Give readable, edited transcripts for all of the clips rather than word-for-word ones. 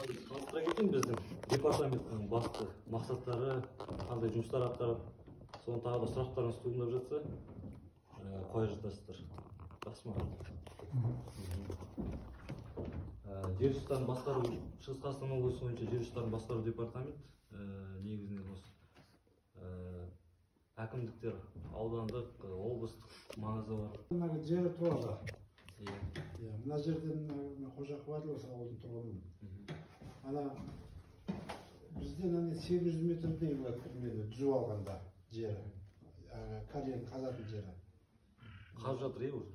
Қазір таныстыра кетейін, біздің департаменттің басты мақсаттары, қандай жұмыстар атқарады, соны тағы да сұрақтарыңыз туындап жатса, қоя жатасыздар. Жақсы ма? Жер ресурстарын басқару, Шығыс Қазақстан облысы бойынша жер ресурстарын басқару департамент, негізінен осы әкімдіктер, аудандық, облыстық маңызы бар. Мына жер туралы. Иә. Иә, мына жерден мен Қожақов Әділ, осы ауылдың тұрғынымын. Ана бізден ана 800 метрдей болады примерно түзіп алғанда жері. Карьерін қазатын жері. Қазып жатыр, иә, уже?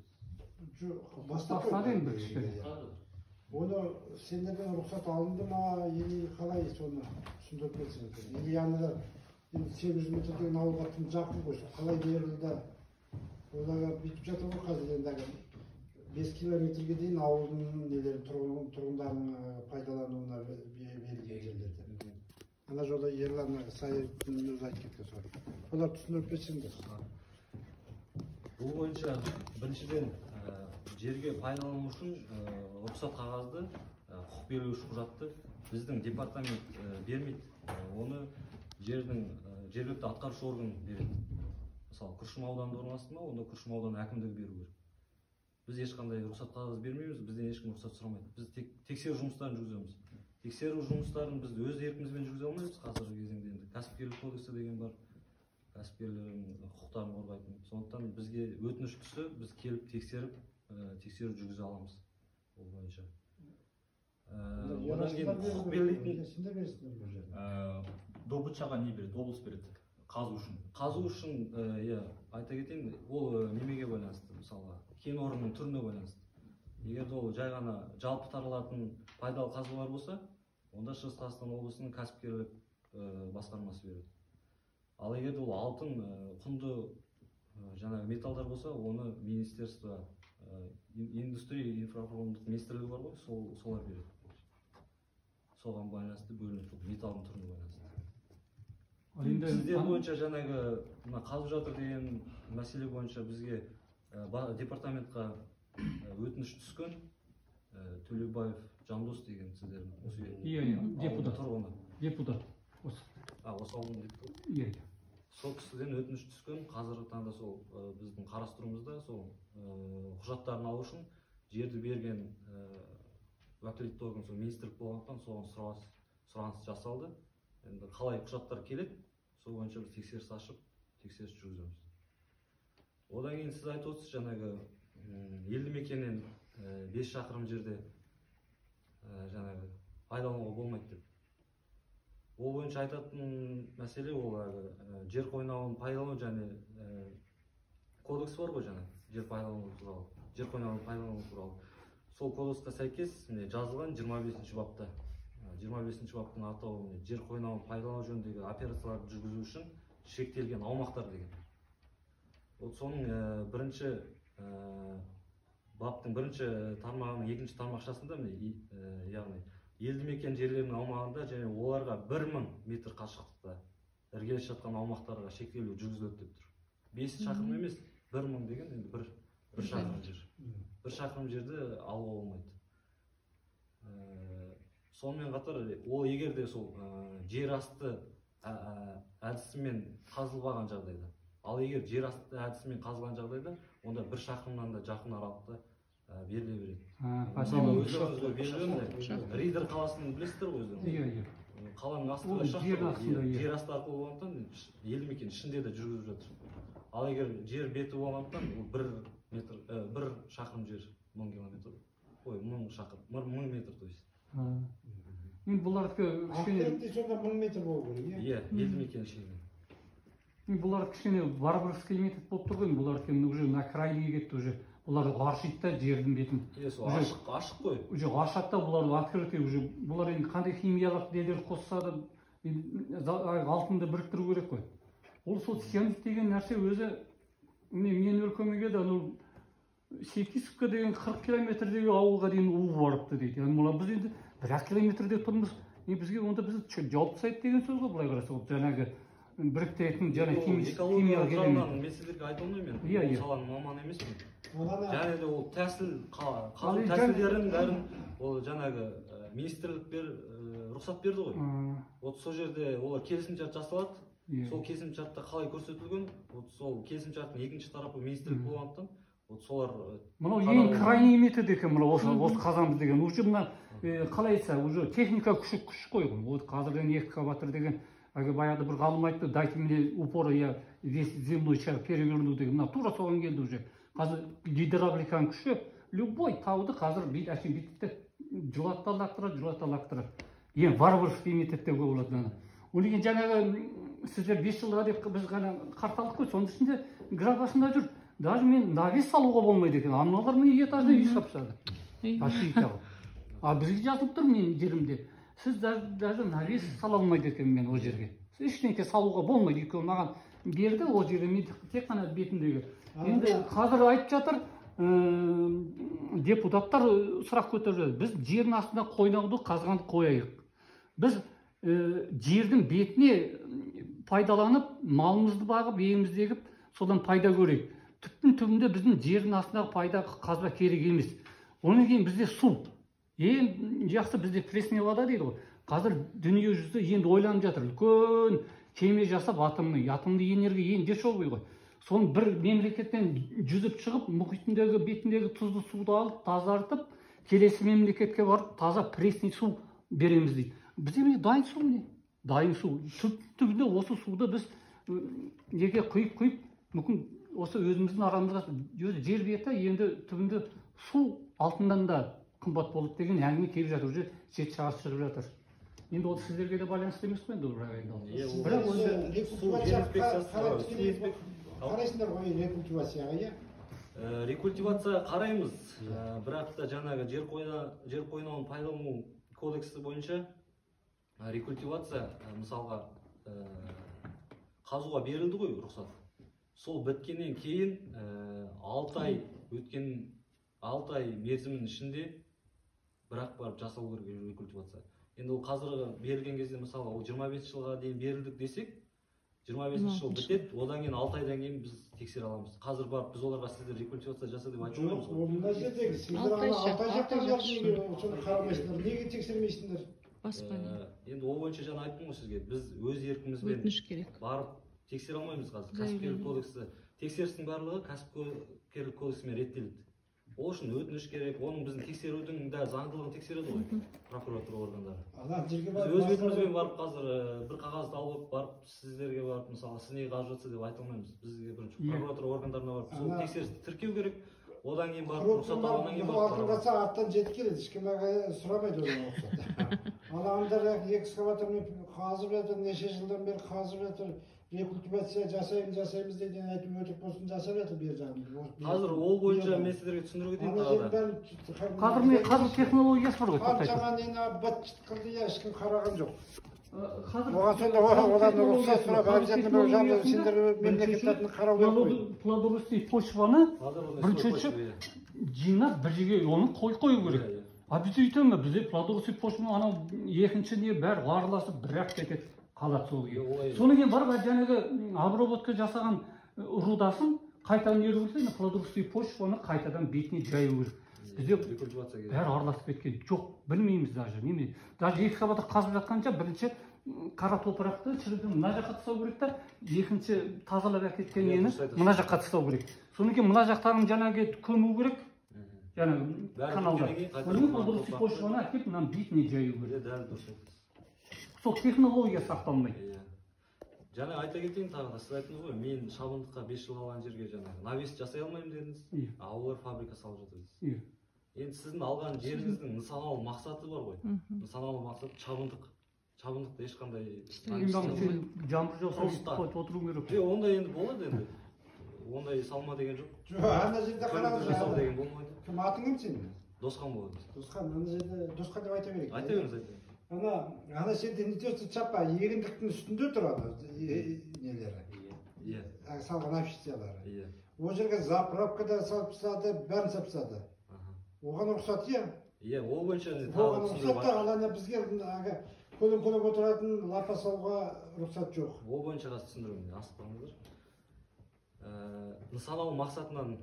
Жоқ, бастап Бастады енді қойды. кішкене. Иә. Оны сендерден рұқсат алынды ма, или қалай, соны түсіндіріп кетсеңіз. Или аналар енді 800 метр деген ауылға тым жақын ғой, сол қалай берілді? Олар бүйтіп жатыр ғой қазір енді әлгі 5 километрге дейін ауылдың нелерін, тұрғындарының пайдалануына берілген жерлерде. Ана жолда Ерлан Саевтың өзі айтып кеткен сол. Олар түсіндіріп кетсеңдер. Бұл бойынша біріншіден, жерге пайдалану үшін рұқсат қағазды, құқық беруші құжатты біздің департамент бермейді. Оны жердің жергілікті атқарушы орган береді. Мысалы, Күршім ауданында орналасты ма, онда Күршім ауданы әкімдігі беру керек. Біз ешқандай рұқсат қағаз бермейміз, бізден ешкім рұқсат сұрамайды. Біз тек тексеру жұмыстарын жүргіземіз. Тексеру жұмыстарын біз өз еркімізбен жүргізе алмаймыз қазіргі кезеңде. Енді кәсіпкерлік кодексі деген бар, кәсіпкерлердің құқықтарын қорғайтын. Сондықтан бізге өтініш түссе, біз келіп тексеріп, тексеру жүргізе аламыз ол бойынша. Одан кейін құқық берілетін Сендер бересіңдер бұл жерде. Добычаға не береді? Облыс береді. Қазу үшін. Қазу үшін, иә, айта кетейін, ол немеге байланысты, мысалы, кен орнының түріне байланысты. Егер де ол жай ғана жалпы таралатын пайдалы қазбалар болса, онда Шығыс Қазақстан облысының кәсіпкерлік басқармасы береді. Ал егер де ол алтын, құнды, жаңағы металдар болса, оны министерство, индустрия инфрақұрылымдық министрлігі бар ғой, солар береді. Соған байланысты бөлінеді, ол металдың түріне байланысты. Ал енді Сіздер бойынша жаңағы мына қазып жатыр деген мәселе бойынша бізге, департаментқа, өтініш түскен, Төлеубаев Жандос деген сіздердің осы Иә, иә, ауылдың депутат. тұрғыны. Депутат. Осы. А, осы ауылдың депутаты. Иә, иә. Сол кісіден өтініш түскен, қазіргі таңда сол, біздің қарастыруымызда сол, құжаттарын алу үшін жерді берген, уәкілетті орган сол министрлік болғандықтан соған сұраныс жасалды. Енді қалай құжаттар келеді, сол бойынша біз тексеріс ашып, тексеріс жүргіземіз. Одан кейін сіз айтып отырсыз, жаңағы, елді мекеннен, 5 шақырым жерде, жаңағы пайдалануға болмайды деп. Ол бойынша айтатын мәселе ол әлгі, жер қойнауын пайдалану және, кодекс бар ғой, жаңа жер пайдалану туралы, жер қойнауын пайдалану туралы. Сол кодекске сәйкес міне жазылған жиырма бесінші бапта. Жиырма бесінші баптың атауы міне жер қойнауын пайдалану жөніндегі операцияларды жүргізу үшін шектелген аумақтар деген. Вот соның, бірінші, баптың бірінші тармағының екінші тармақшасында міне, яғни елді мекен жерлерінің аумағында және оларға 1000 метр қашықтықта іргелес жатқан аумақтарға шектеулер жүргізіледі деп тұр. 5 шақырым емес, 1000 деген енді бір шақырым жер. 1 шақырым жерді алуға болмайды. Сонымен қатар ол егер де сол, жер асты, әдісімен қазылмаған жағдайда, ал егер жер асты әдісімен қазылған жағдайда, онда 1 шақырымнан да жақын аралықта, беріле береді. Мысалы, өздеріңіз ғой белгілі міне, Риддер қаласын білесіздер ғой өздеріңіз? Иә, иә. Қаланың астында Ол шахта жер ғой. астында, иә. Жер асты арқылы болғандықтан елді мекен ішінде де жүргізіп жатыр. Ал егер жер беті болғандықтан, ол бір метр, бір шақырым жер, мың километр. Ой, мың шақырым, мың метр, то есть. Енді бұлардікі кішкене Ақкентте сонда 1000 метр болу керек, иә? Иә, елді мекен шегінен. Енді бұлар кішкене варварский метод болып тұр ғой, енді бұлардікі енді уже на крайний кетті уже. Бұлар аршиды да жердің бетін. Иә, сол Уже ашық қой. Уже ашады да, бұлар открытый уже. Бұлар енді қандай химиялық нелер қосса да, енді алтынды біріктіру керек қой. Ол сол цианид деген нәрсе өзі, міне менің өлкеме келді, анау Секисовка деген 40 километрдегі ауылға дейін у барыпты дейді. Яғни мына біз енді бір-ақ километрде тұрмыз, не бізге онда бізді жауып тастайды деген сөз ғой, былай қараса, ол жаңағы біріктіретін жаңа Ол химиялық экологиялық элемент. жағынан мен сіздерге айта алмаймын мен. Иә, Ол иә. саланың маманы емеспін. Одан Және де ол тәсіл, Ал қазу енді тәсілдерін бәрін ол жаңағы, Министрлік рұқсат берді ғой. Вот сол жерде олар келісімшарт жасалады. Сол келісімшартта қалай көрсетілген, вот сол келісімшарттың екінші тарапы министрлік болғандықтан, вот солар. Мынау ең крайний метод екен, мынау осы қазамыз деген. Уже мына қалай айтса, уже техника күші күш қой. Вот қазірден экскаватор деген, әлгі баяғыда бір ғалым айтты: «Дайте мне упор, я весь земной шар переверну», — деген. Мына тура соған келді уже. Қазір гидравликаның күші любой тауды қазір әшейін бүйтіп те жұлады да лақтырады, жұлады да лақтырады. Ең варварский метод деуге болады мынаны. Одан кейін жаңағы сіздер 5 жылға деп біз ғана қарсы алдық қой, соның ішінде графасында жүр. Даже мен навес салуға болмайды екен. А мыналар міне этажный үй салып тастады. А бізге жазылып тұр менің жерімде. Сіз даже навес сала алмайды екенмін мен ол жерге. Ештеңке салуға болмайды. Өйткені маған берді ол жерге, мен тек қана бетіндегі. Енді қазір айтып жатыр, депутаттар сұрақ көтеріп жатыр. Біз жердің астында қойнауды қазғанды қояйық. Біз жердің бетіне пайдаланып, малымызды бағып, егімізді егіп, содан пайда көрейік. Түптің түбінде біздің жердің астындағы пайда қазба керек емес. Одан кейін бізде су. Ең жақсы бізде пресная вода дейді ғой. Қазір дүние жүзі енді ойланып жатыр. Үлкен кеме жасап атомный, атомный энергия ең дешевый ғой. Соны бір мемлекеттен жүзіп шығып, мұхитындағы бетіндегі тұзды суды алып, тазартып, келесі мемлекетке барып таза пресный су береміз дейді. Бізде міне дайын су, міне. Дайын су. Түп түбінде осы суды біз неге құйып құйып, мүмкін осы өзіміздің арамызға, өзі жер беті енді түбінде су алтыннан да қымбат болды деген әңгіме келіп жатыр, уже шет жағасы шығып жатыр. Енді ол сіздерге де байланысты емес қой енді, бірақ енді ол. Иә, ол Бірақ өзі су жер инспекциясы, су Қарайсыңдар ғой рекультивацияға, иә? Рекультивация қараймыз, бірақ та жаңағы жер қойнауын пайдалану кодексі бойынша рекультивация, мысалға, қазуға берілді ғой рұқсат. Сол біткеннен кейін 6 ай өткен, 6 ай мерзімінің ішінде бірақ барып жасалу керек рекультивация. Енді ол қазіргі берілген кезде, мысалы, ол 25 жылға дейін берілдік десек, 25 жыл бітеді, одан кейін 6 айдан кейін біз тексере аламыз. Қазір барып біз оларға сіздер рекультивация жаса деп айта Жоқ, алмаймыз ғой. ол мына жердегі сендер Алты ай ана жақ, Алтай алты ай жақтағы жақ. неге соны қарамайсыңдар, неге тексермейсіңдер? Баспана. Енді ол бойынша жаңа айттым ғой сізге, біз өз еркімізбен Өтініш керек. барып тексере алмаймыз қазір. Заявление. Кәсіпкерлік кодексі, тексерістің барлығы кәсіпкерлік кодексімен реттеледі. Ол үшін өтініш керек, оның біздің тексерудің де заңдылығын тексереді ғой прокуратура органдары. Ана жерге Біз барып өз бетімізбен барып қазір бір қағазды алып барып, сіздерге барып, мысалы, сіз неге қазып жатсыз деп айта алмаймыз. Бізге бірінші прокуратура органдарына барып сол тексерісті тіркеу керек, одан кейін барып рұқсат алғаннан кейін барып Алтын қарау. қалса, аттан жетіп келеді, ешкім сұрамайды одан рұқсат. Ана аңдар экскаватормен қазып жатыр, неше жылдан бері қазып жатыр. Рекультивация жасаймыз, жасаймыз деген айтып, өтірік болсын жасап жатыр бер жағын. Қазір ол бойынша мен сіздерге түсіндіре кетейін Ана тағы да. жердің бәрін Қазір міне қазір технологиясы бар ғой, тоқтай тұр. Қаншама нені быт шыт қылды, иә, ешкім қараған жоқ. Қазір Оған сонда одан рұқсат сұрап, обязательно бір жағынан сендер мемлекет атынан қарау керек қой. Плодородный почваны Қазір ондай бірінші почва, иә. жинап, бір жерге оны қою керек. Иә, иә. А бізде өйте ме? Бізде плодородный почва анау екінші не, бәрі араласып бір ақ кетеді, қалады сол күйі. Иә, олай. Содан кейін барып жаңағы обработка жасаған рудасын қайтадан не керек, плодородный почваны қайтадан бетіне жаю керек. Бізде рекультивация керек. бәрі араласып кеткен жоқ, білмейміз даже немене. Даже экскаватор қазып жатқанша бірінші қара топырақты шіріді мына жаққа тастау керек та, екінші тазалап әкеткен Иә, нені дұрыс айтасыз. мына жаққа тастау керек. Содан кейін мына жақтағын жаңағы көму керек, жаңағы Бәрі каналда. біткеннен кейін қайтадан Одан кейін мына плодородный топырақты- почваны әкеліп мынаның бетіне жаю керек. Иә, дәл дұрыс айтасыз. Сол технология сақталмайды. Иә. Жаңа айта кетейін тағы да, сіз айттыңыз ғой, мен шабындыққа 5 жыл алған жерге жаңағы навес жасай алмаймын дедіңіз. Иә. А олар фабрика салып жатыр дейсіз. Иә. Енді сіздің алған жеріңіздің нысаналы мақсаты бар ғой. Нысаналы мақсат шабындық. Шабындықта ешқандай Енді навес сен жаңбыр жауса Құрылыста. қойып отыру керек. Жоқ, ондай енді болады енді. Ондай салма деген жоқ. Жоқ, ана жерде Көлікті жасау қараңыз. деген болмайды. Кім, атың кім сенің? Досхан болады. Досхан, ана жерде Досхан деп айта берейік. Айта беріңіз, айта беріңіз. Ана жерде не то что чапа, егіндіктің үстінде тұр ана нелері. Салған официалары. Ол жерге заправка да салып тастады, бәрін салып тастады. Оған рұқсат, иә? Иә, ол бойынша енді тағы Оған түсіндіріп рұқсат та, ал ана бізге әлгі көлеңкелеп отыратын лапа салуға рұқсат жоқ. Ол бойынша қазір түсіндіремін, асықпаңыздар. Нысаналы мақсатынан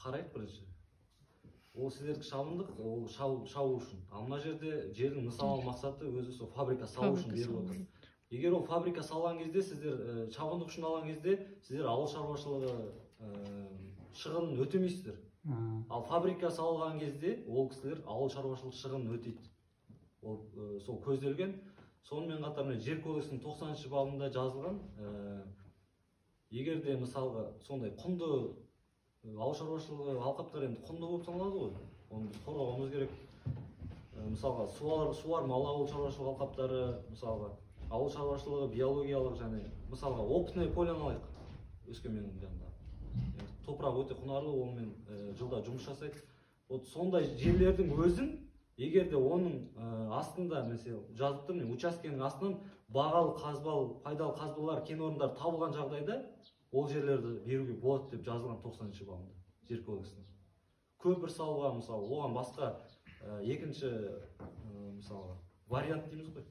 қарайық бірінші. Ол сіздердікі шабындық, ол шабу үшін. Ал мына жерде жердің нысаналы мақсаты өзі сол фабрика салу үшін беріліп отыр. Егер ол фабрика салған кезде сіздер шабындық үшін алған кезде сіздер ауыл шаруашылығы шығынын өтемейсіздер. Ал фабрика салған кезде ол кісілер ауыл шаруашылық шығынын өтейді. Ол сол көзделген. Сонымен қатар міне жер кодексінің 90-шы бабында жазылған, егер де мысалға сондай құнды ауыл шаруашылығы алқаптар енді құнды болып саналады ғой, оны біз қорғауымыз керек. Мысалға суармалы ауыл шаруашылығы алқаптары, мысалға ауыл шаруашылығы биологиялық және мысалға опытный поляны алайық, Өскеменнің жанында. Топырақ өте құнарлы, онымен жылда жұмыс жасайды. Вот сондай жерлердің өзін егер де оның астында, мысалы, жазып тұр, міне, учаскенің астынан бағалы қазбалы, пайдалы қазбалар, кен орындары табылған жағдайда ол жерлерді беруге болады деп жазылған 90-шы бабында жер кодексінде. Көпір салуға, мысалы, оған басқа екінші мысалы вариант дейміз ғой.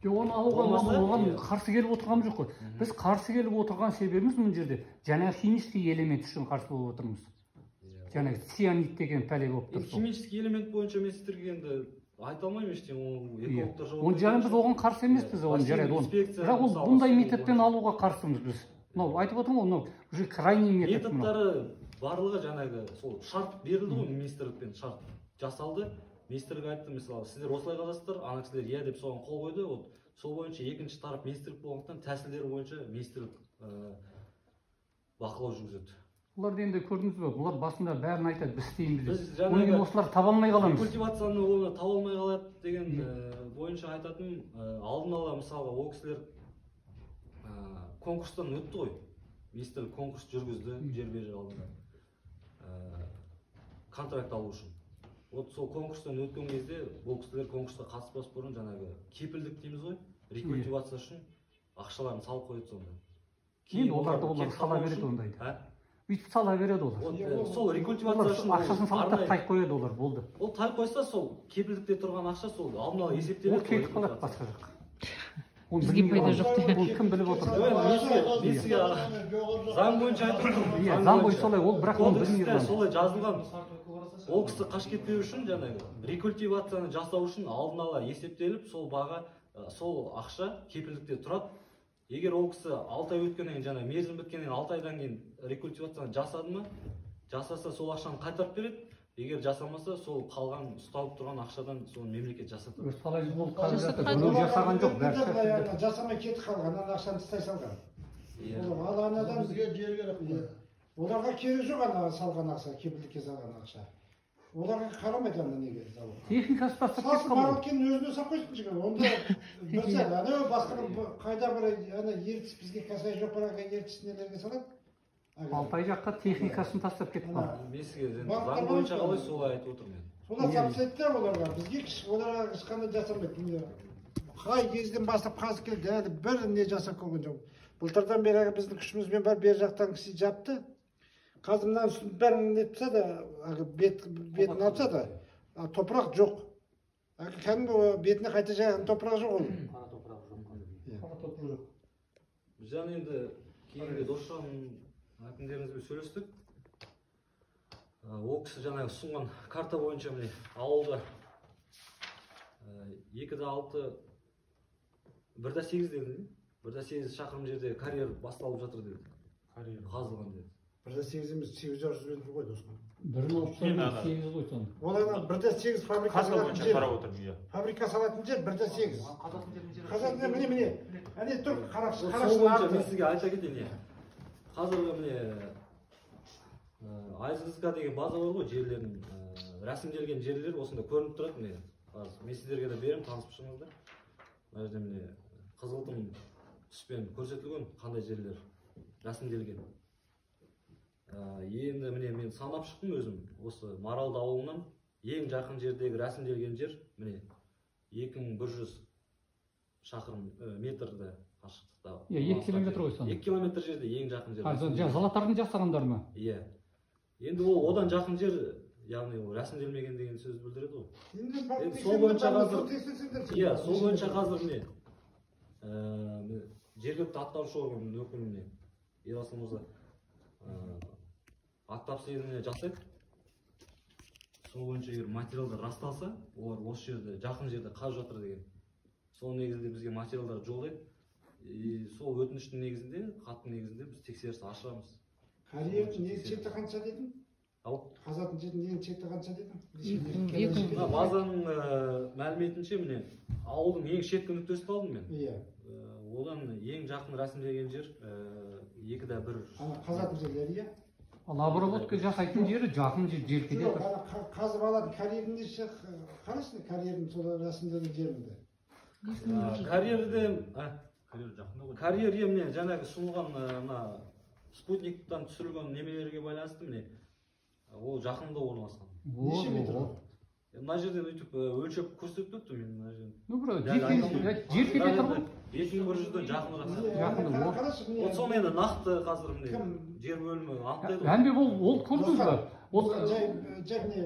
Жоқ, оны алуға оған қарсы келіп отырғанымыз жоқ қой. Біз қарсы келіп отырған себебіміз мына жерде жаңа химический элемент үшін қарсы болып отырмыз. Жаңа цианид деген пәле болып тұр. Химический элемент бойынша мен сіздерге енді айта алмаймын ештеңе, ол экологтар жауап. Оны жаңа біз оған қарсы емеспіз, оны жарайды, оны. Бірақ ол бұндай методпен алуға қарсымыз біз. Мынау айтып отырмын ғой, мынау уже крайний метод. Методтары барлығы жаңағы сол шарт берілді ғой, министрлікпен шарт жасалды. Министрлік айтты, мысалы, сіздер осылай қазасыздар, ана кісілер иә деп соған қол қойды. Вот сол бойынша екінші тарап министрлік болғандықтан тәсілдері бойынша министрлік бақылау жүргізеді. Бұларды енді көрдіңіз бе, бұлар басында бәрін айтады, біз істейміз деп. Одан кейін осылар таба алмай қаламыз. Культивацияны оны таба алмай қалады деген бойынша айтатын, алдын ала мысалға ол кісілер конкурстан өтті ғой. Министрлік конкурс жүргізді жер берер алдында. Контракт алу үшін. Вот сол конкурстан өткен кезде бұл кісілер конкурсқа қатыспас бұрын жаңағы кепілдік дейміз ғой, рекультивация үшін ақшаларын салып қояды сонда. Кейін оларды олар сала береді ондайды. Өйтіп сала береді олар. Сол рекультивация үшін ақшасын салып та тайып қояды олар, болды. Ол тайып қойса, сол кепілдікте тұрған ақша сол алдын ала есептеледі. Ол кетіп қалады басқа жаққа. Оны бізге пайда жоқ деген. Оны кім біліп отыр? Заң бойынша айтып тұрмын. Иә, заң бойынша солай, ол бірақ оны білмей қалған. Солай жазылған. Ол кісі қашып кетпеу үшін жаңағы рекультивацияны жасау үшін алдын ала есептеліп, сол баға, сол ақша кепілдікте тұрады. Егер ол кісі 6 ай өткеннен кейін, жаңа мерзім біткеннен кейін 6 айдан кейін рекультивацияны жасады ма, жасаса сол ақшаны қайтарып береді. Егер жасамаса, сол қалған ұсталып тұрған ақшадан сол мемлекет жасатады. Өз қалай болып қалып жатыр. Біреу жасаған жоқ, бәрі жасамай кетіп қалған, ана ақшаны тастай салған. Ал анадан бізге жер керек қой. Оларға керек жоқ ана салған ақша, кепілдікке салған ақша. Оларға қарамайды ана неге завод. Техникасы тастап кетіп қалды. Барып өзіне сап қойсын жігіт. Онда бір сәл, ана басқа қайда бір ана ертіс бізге касай жоқ, бірақ ертіс нелерге салады. Алтай жаққа техникасын тастап кетіп қалды. Мен сізге заң бойынша қалай солай айтып отырмын мен. Солар сап тастайды оларға. Бізге оларға ешқандай жасамайды. Қай кезден бастап қазір келді, әлі бір не жасап көрген жоқ. Былтырдан бері біздің күшімізбен барып бер жақтан кісі жапты. Қазір мынаның үстін бәрін нетіп тастады, бетін алып тастады. Топырақ жоқ. Кәдімгі бетіне қайта жайған топырақ жоқ ол. Қара топырақ жоқ. Қара топырақ жоқ. Біз жаңа енді кейінгі Досжан әкімдерімізбен сөйлестік. Ол кісі жаңағы ұсынған карта бойынша міне ауылда 2,6 1,8 деді. 1,8 шақырым жерде карьер басталып жатыр деді. Карьер қазылған деді. 1,8 емес, 800 метр ғой досым. 1,8 ғой соны. Ол ана 1,8 фабрика салатын жер. Фабрика салатын жер 1,8. Қазатын жер міне міне. Әне тұр қарақшы. Сол бойынша мен сізге айта кетейін. Қазіргі міне АССК деген база бар ғой, жерлердің рәсімделген жерлер осында көрініп тұрады міне. Қазір мен сіздерге де беремін, танысып шығыңыздар. Мына жерде міне қызғылтым түспен көрсетілген қандай жерлер рәсімделген. Енді міне мен санап шықтым өзім. Осы Маралды ауылынан ең жақын жердегі рәсімделген жер міне 2100 шақырым метрді қашықтықта. Иә, 2 километр ғой сонда. 2 километр жерде ең жақын жер. Жаңа Золотардың жасағандар ма? Иә. Енді ол одан жақын жер, яғни ол рәсімделмеген деген сөз білдіреді ғой. Енді сол бойынша қазір, иә, сол бойынша қазір міне жергілікті атқарушы органның өкілі міне Ерасыл мырза акт тапсырысына жасайды. Сол бойынша егер материалдар расталса, олар осы жерде, жақын жерде қазып жатыр деген. Сол негізінде бізге материалдар жолдайды. И сол өтініштің негізінде, хаттың негізінде біз тексеріс ашамыз. Карьердің негізі шеті қанша дедің? Ал? Қазатын жердің негізі шеті қанша дедің? Мына базаның мәліметінше, міне, ауылдың ең шеткі нүктесін алдым мен. Иә. Одан ең жақын рәсімделген жер 2,1. Ана қазатын жерлері, иә? Ал обработка жасайтын жері жақын жер, желкеде Жоқ, тұр. ана қазып алатын карьердің неше, қарашы, карьердің сол рәсімделген жерінде. Карьерде, Карьер жақында ғой. Карьер міне жаңағы ұсынылған мына спутниктан түсірілген немелерге байланысты міне ол жақында орналасқан. Неше метр? Мына жерден өйтіп өлшеп көрсетіп тұрыпты мен мына жерден. Ну, бір желкеде тұр ғой. 2100-ден жақынырақ. Жақында. Қарашы, міне. Вот соны енді нақты қазір міне Кім? жер бөлімі анықтайды ғой. Әнбе ол көрдіңіз ба? Ол жай жай міне.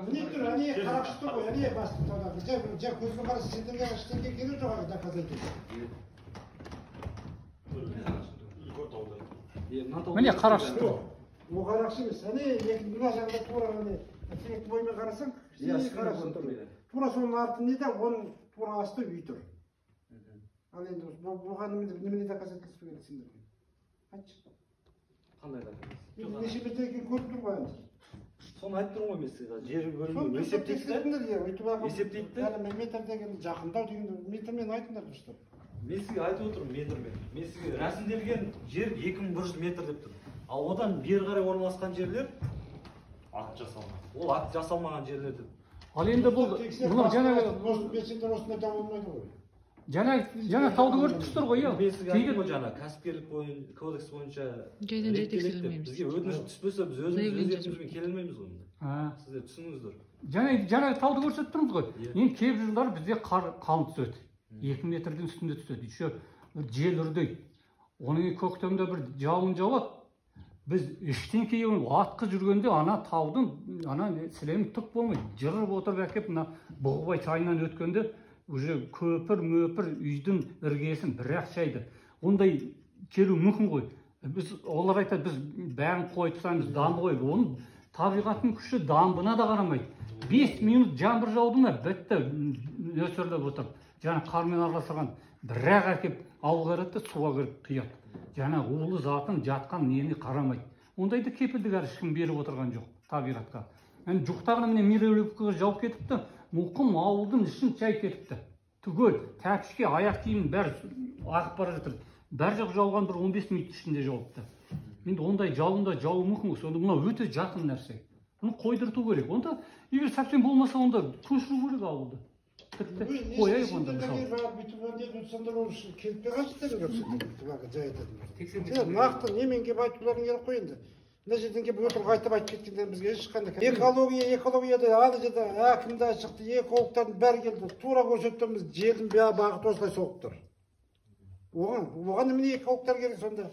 Міне тұр, әне қарақшы тұр ғой, әне басты таудағы. Жай, жай көзбен қараса сендерге ештеңе керек жоқ, доказать ету. Міне қарақшы тұр. Ол қарақшы емес, әне екі мына жағында тура міне теректің бойымен қарасаң, қарақшы тұр. Тура соның арты не де, оның тура асты үй тұр. Ал енді бұған немене доказательство керек сендерге? Айтшы. Қандай доказательство? Енді неше метр екенін көріп тұр ғой енді. Соны айтып тұрмын ғой мен сізге. Жер бөлімі Соны есептейді де. Өйтіп Есептейді де. Әлі метр деген жақындау деген метрмен айтыңдар дұрыстап. Мен сізге айтып отырмын метрмен. Мен сізге рәсімделген жер 2100 метр деп тұр. Ал одан бері қарай орналасқан жерлер акт жасалмаған. Ол акт жасалмаған жерлер деп. Ал енді бұл мынау жаңағы сендер осындай дау болмайды ғой. Жаңа тауды көріп тұрсыздар ғой, иә. Мен сізге айттым ғой жаңа кәсіпкерлік кодекс бойынша Жайдан жай реттеледі деп. тексерілмейміз. Бізге өтініш түспесе біз өзіміз Заявление өз еркімізбен келе алмаймыз ғой мында. Сіздер түсініңіздер. Жаңа тауды көрсетіп тұрмыз ғой. Иә. Енді кейбір жылдары бізде қар қалың түседі. 2 метрден үстінде түседі. Еще бір жел үрдейді. Оның кейін көктемде бір жауын жауады. Біз іштен кейін атқы жүргенде ана таудың ана сілемі түк болмайды. Жырып отырып әкеп мына Бұғыбай сайынан өткенде уже көпір мөпір үйдің іргесін бір-ақ шайды. Ондай келу мүмкін ғой. Біз олар айтады, біз бәрін қойып тастаймыз, дамбы қойып. Оның табиғаттың күші дамбына да қарамайды. 5 минут жаңбыр жауды ма, бітті, нөсерлеп отыр. Жаңа қармен араласқан бір-ақ әкеп ауылға кіреді де суға кіріп құяды. Жаңа улы затын жатқан нені қарамайды. Ондайды кепілдік әлі ешкім беріп отырған жоқ табиғатқа. Әне жуықтағына міне Мировикке жауып кетіпті, мұқым ауылдың ішін шай кетіпті. Түгел тәпішке аяқ киімнің бәрі ағып бара жатыр. Бәр жақ жауған бір 15 минут ішінде жауыпты. Енді ондай жауында жауы мүмкін ғой. Сонда мынау өте жақын нәрсе. Бұны қойдырту керек. Онда егер совсем болмаса онда көшіру керек ауылды. Бітті. Қояйық онда мысалы. Нақты немен келіп айтуларың керек қой енді. Мына жерден келіп өтірік айтып айтып кеткенде бізге ешқандай экология, экологияда ана жерде әкім де шықты, экологтардың бәрі келді. Тура көрсетіп тұрмыз, желдің бәрі бағыты осылай соғып тұр. Оған немене экологтар керек сонда?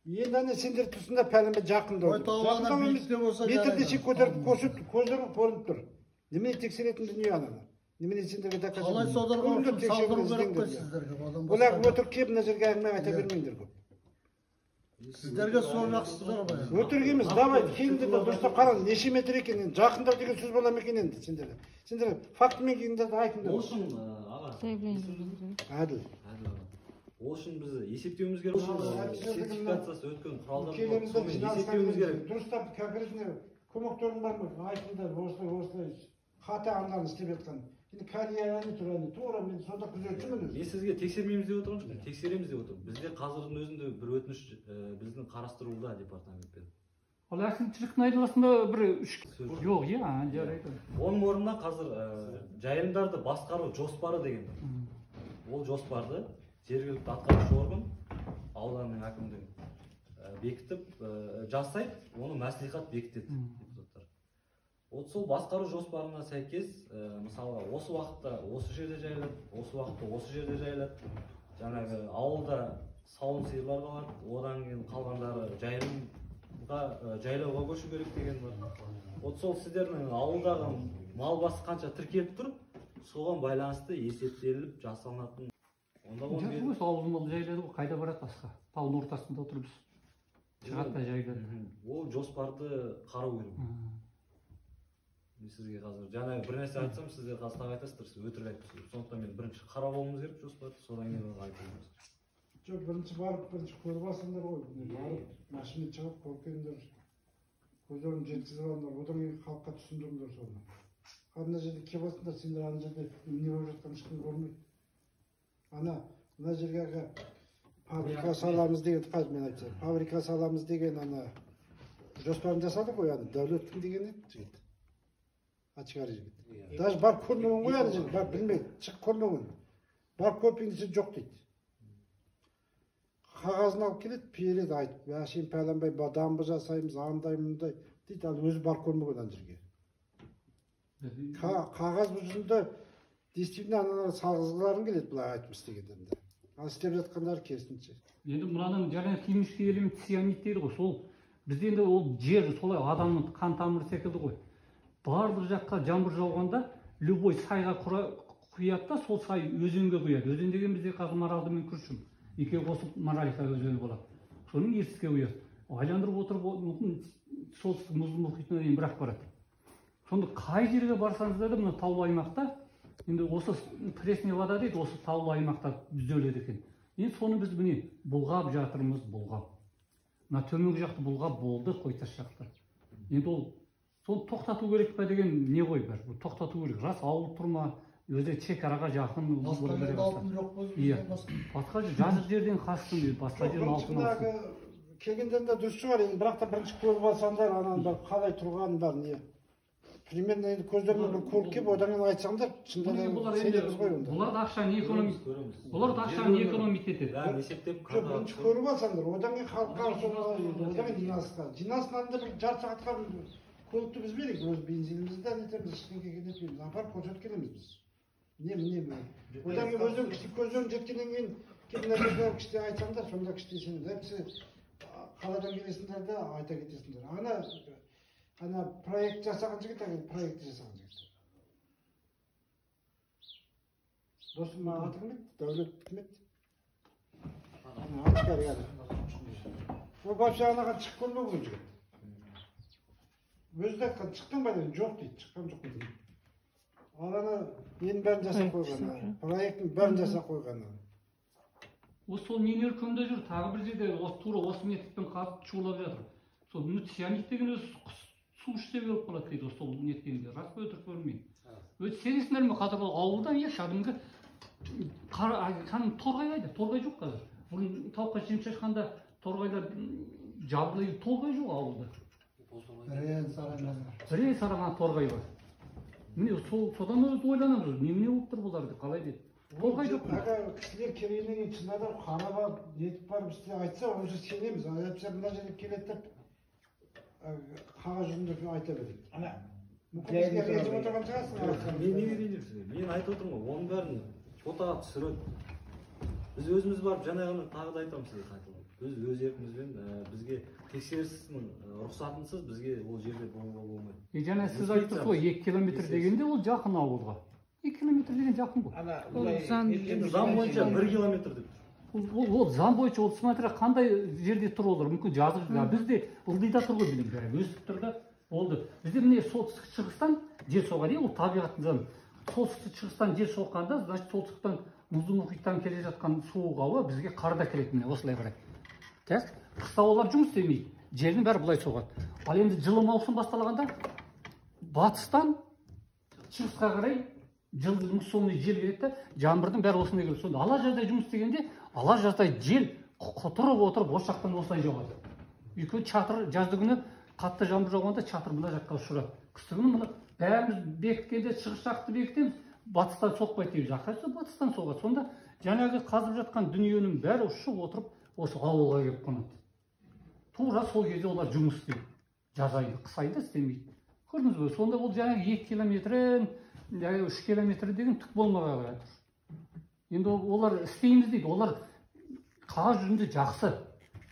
Енді ана сендер тұрсыңдар пәленбай жақындау. Жақындау емес, метрде шек көтеріп көрсетіп, көздері көрініп тұр. Немене тексеретін дүние ананы? Немене сендерге доказать? Қалай содарға салдыру керек қой сіздерге, одан басқа. Олар өтірік келіп мына жерге әңгіме айта бермеңдер көп. Сіздерге сол жақсыздар ғой. Өтірік емес, давай, келіңдер де дұрыстап қараңыз, неше метр екен енді, жақындау деген сөз бола ма екен енді сендерге? Сендер фактімен келіңдер де айтыңдар. Ол үшін, аға, Заявление. Әділ. Әділ аға. Ол үшін біз есептеуіміз керек. Ол үшін сертификациясы өткен құралдар бар. Келеміз де Сонымен есептеуіміз керек. Дұрыстап конкретно көмектерің бар ма? Айтыңдар, осылай, осылай. Қата ананы істеп жатқан. Енді карьера тұр, әне, тура мен сонда күзетшімін өзім. Мен сізге тексермейміз деп отырған жоқпын, тексереміз деп отырмын. Бізде қазірдің өзінде бір өтініш біздің қарастырылуда департаментпен. Ал әкімшіліктің айналасында бір үш Сөз жоқ, иә, жарайды. Оның орнына қазір жайылымдарды басқару жоспары деген бар. Ол жоспарды жергілікті атқарушы орган, ауданның әкімдігі бекітіп жасайды, оны мәслихат бекітеді депутаттар. Вот сол басқару жоспарына сәйкес, мысалы, осы уақытта осы жерде жайылады, осы уақытта осы жерде жайылады. Жаңағы ауылда сауын сиырлар қалады, одан кейін қалғандары жайлауға көшу керек деген бар. Вот сол сіздердің ауылдағы мал басы қанша тіркеліп тұр, соған байланысты есептеліп жасалынатын. Онда оны Жақсы ғой, сол ауылдың малы жайылады ғой, қайда барады басқа? Таудың ортасында отырмыз. Шығады да жайылады. Ол жоспарды қарау керек. Мен сізге қазір жаңа бір нәрсе айтсам, сіздер қазір тағы айтасыздар, сіз өтірік айтыпсыз. Сондықтан мен бірінші қарап алуымыз керек жоспарды, содан кейін оны айтуымыз керек. Жоқ, бірінші барып, бірінші көріп алсаңдар ғой. Барып, машина шығып көргендер, көздерін жеткізіп алыңдар, одан кейін халыққа түсіндіріңдер соны. Ана жерде келіп алсыңдар, сендер ана жерде не болып жатқанын ешкім көрмейді. Ана мына жерге фабрика саламыз деген, қазір мен айтсам, фабрика саламыз деген ана жоспарын жасады ғой, ана Дәулеттің деген еді жігіт. Ачкары жігіт. Даже барып көрмеген ғой ана жерге, барып білмейді, шығып көрмеген. Барып көріп десе жоқ дейді. Қағазын алып келеді, береді айтып, әшейін пәленбай дамбы жасаймыз, андай мындай дейді, ал өзі барып көрмеген ана жерге. Қағаз жүзінде действительно аналар салғызғыларың келеді былай айтып істегендерінде. Ал істеп жатқандар керісінше. Енді мынаның жаңа химический элемент цианид дейді ғой, сол бізде енді ол жер солай адамның қан тамыры секілді ғой. Барлық жаққа жаңбыр жауғанда любой сайға құяды да, сол сай өзенге құяды. Өзен деген бізде қазір Маралды мен Күршім екеуі қосып Маралиха өзені болады. Соның Ертіске құяды. Айландырып отырып мүмкін солтүстік мұзды мұхитына дейін бірақ барады. Сонда қай жерге барсаңыздар да мына таулы аймақта енді осы пресный вода дейді, осы таулы аймақта түзеледі екен. Енді соны біз міне бұлғап жатырмыз, бұлғап. Мына төменгі жақты бұлғап болды, Қойтас жақты. Енді ол соны тоқтату керек па деген не ғой бір. Бұл тоқтату керек. Рас ауыл тұр ма, өзі шекараға жақын. Басқа жерде алтын жоқ қой. Иә. Басқа жазық жерден қашсын дейді, басқа жерден алтын алсын. Келгенден де дұрыс шығар енді, бірақ та бірінші көріп алсаңдар, ананың бәрі қалай тұрғанын бәрін не. Примерно енді көздерімен бір көріп келіп, одан кейін айтсаңдар, шынында да сенеміз ғой онда. Бұлар да ақшаны экономить, бұлар да ақшаны экономить етеді. Бәрін есептеп, жоқ, бірінші көріп алсаңдар, одан кейін халыққа одан кейін жиналысқа. Жиналыстың алдында бір жарты сағатқа көлікті біз берейік, өз бензинімізді де нетеміз, ештеңеге нетпейміз, апарып көрсетіп келеміз біз. Не, міне, міне. Одан кейін өздерің кіші көздерің жеткеннен кейін келіп мына жерде кіші айтсаңдар, сонда кіші сенеміз. Әйтпесе қаладан келесіңдер де айта кетесіңдер. Ана проект жасаған жігіт, ана проект жасаған жігіт. Досым аты кім еді? Дәулет кім еді? Ана Ачкар яғни. Ол вообще анаға шығып көрмеген жігіт. Өзі де айтқан, шықтың ба деген, жоқ дейді, шыққан жоқпын дейді. Ал ана ненің бәрін жасап қойған, проекттің бәрін жасап қойған. Осы сол нелер күнде жүр, тағы бір жерде осы тура осы методпен қазып шулап жатыр. Сол цианид деген өзі су ішсе өліп қалады дейді, сол неткенде. Рас па өтірік білмеймін. Өзі сенесіңдер ме, қазір ол ауылдан иә кәдімгі торғай қайда? Торғай жоқ қазір. Бұрын тауыққа жем шашқанда торғайлар жабылып, торғай жоқ ауылда. Бірен сараған торғай бар. Міне сол содан өзі ойланамыз, немене болып тұр бұлар деп, қалай деп. Торғай жоқ. Аға, кісілер келгеннен кейін шынында да қарап алып, нетіп барып сізге айтса, уже сенеміз. Әйтпесе мына жерге келеді деп қағаз жүзінде айта береді. Ана мүмкін бізге ренжіп отырған шығарсың. Мен неге ренжимін сізге? Мен айтып отырмын ғой, оның бәрін фотоға түсіріп, біз өзіміз барып жаңа ғана тағы да айтамын сізге қайталап. Біз өз еркімізбен бізге тексерістің рұқсатынсыз бізге ол жерде болуға болмайды. Жаңа сіз айтып тұрсыз ғой, 2 километр дегенде ол жақын ауылға. 2 километр деген жақын ғой. Енді заң бойынша 1 километр деп тұр. Ол заң бойынша, ол смотря қандай жерде тұр олар, мүмкін жазық, бізде ылдида тұр ғой білім бәрі, өсіп тұр да болды. Бізде міне солтүстік шығыстан жел соғады, ол табиғаттың заңы. Солтүстік шығыстан жел соққанда, значит солтүстіктен мұзды мұхиттан келе жатқан суық ауа бізге қарда келеді міне осылай қарай. Так, қыста олар жұмыс істемейді, желдің бәрі былай соғады. Ал енді жылы маусым басталғанда батыстан шығысқа қарай жылы муссонный жел келеді да, жаңбырдың бәрі осындай келеді. Сонда ала жаздай жұмыс істегенде ала жаздай жел құтырып отырып осы жақтан осылай жауады. Өйткені шатыр жазды күні қатты жаңбыр жауғанда шатыр мына жаққа ұшырады. Қысты күні мына бәріміз бекіткенде шығыс жақты бекітеміз, батыстан соқпайды дейміз. Ақыры батыстан соғады. Сонда жаңағы қазып жатқан дүниенің бәрі ұшып отырып осы ауылға келіп қонады. Тура сол кезде олар жұмыс істейді. Жаз айында, қыс айында істемейді. Көрдіңіз бе? Сонда ол жаңағы 2 километрін, 3 километр деген түк болмай қалады. Енді олар істейміз дейді. Олар қағаз жүзінде жақсы.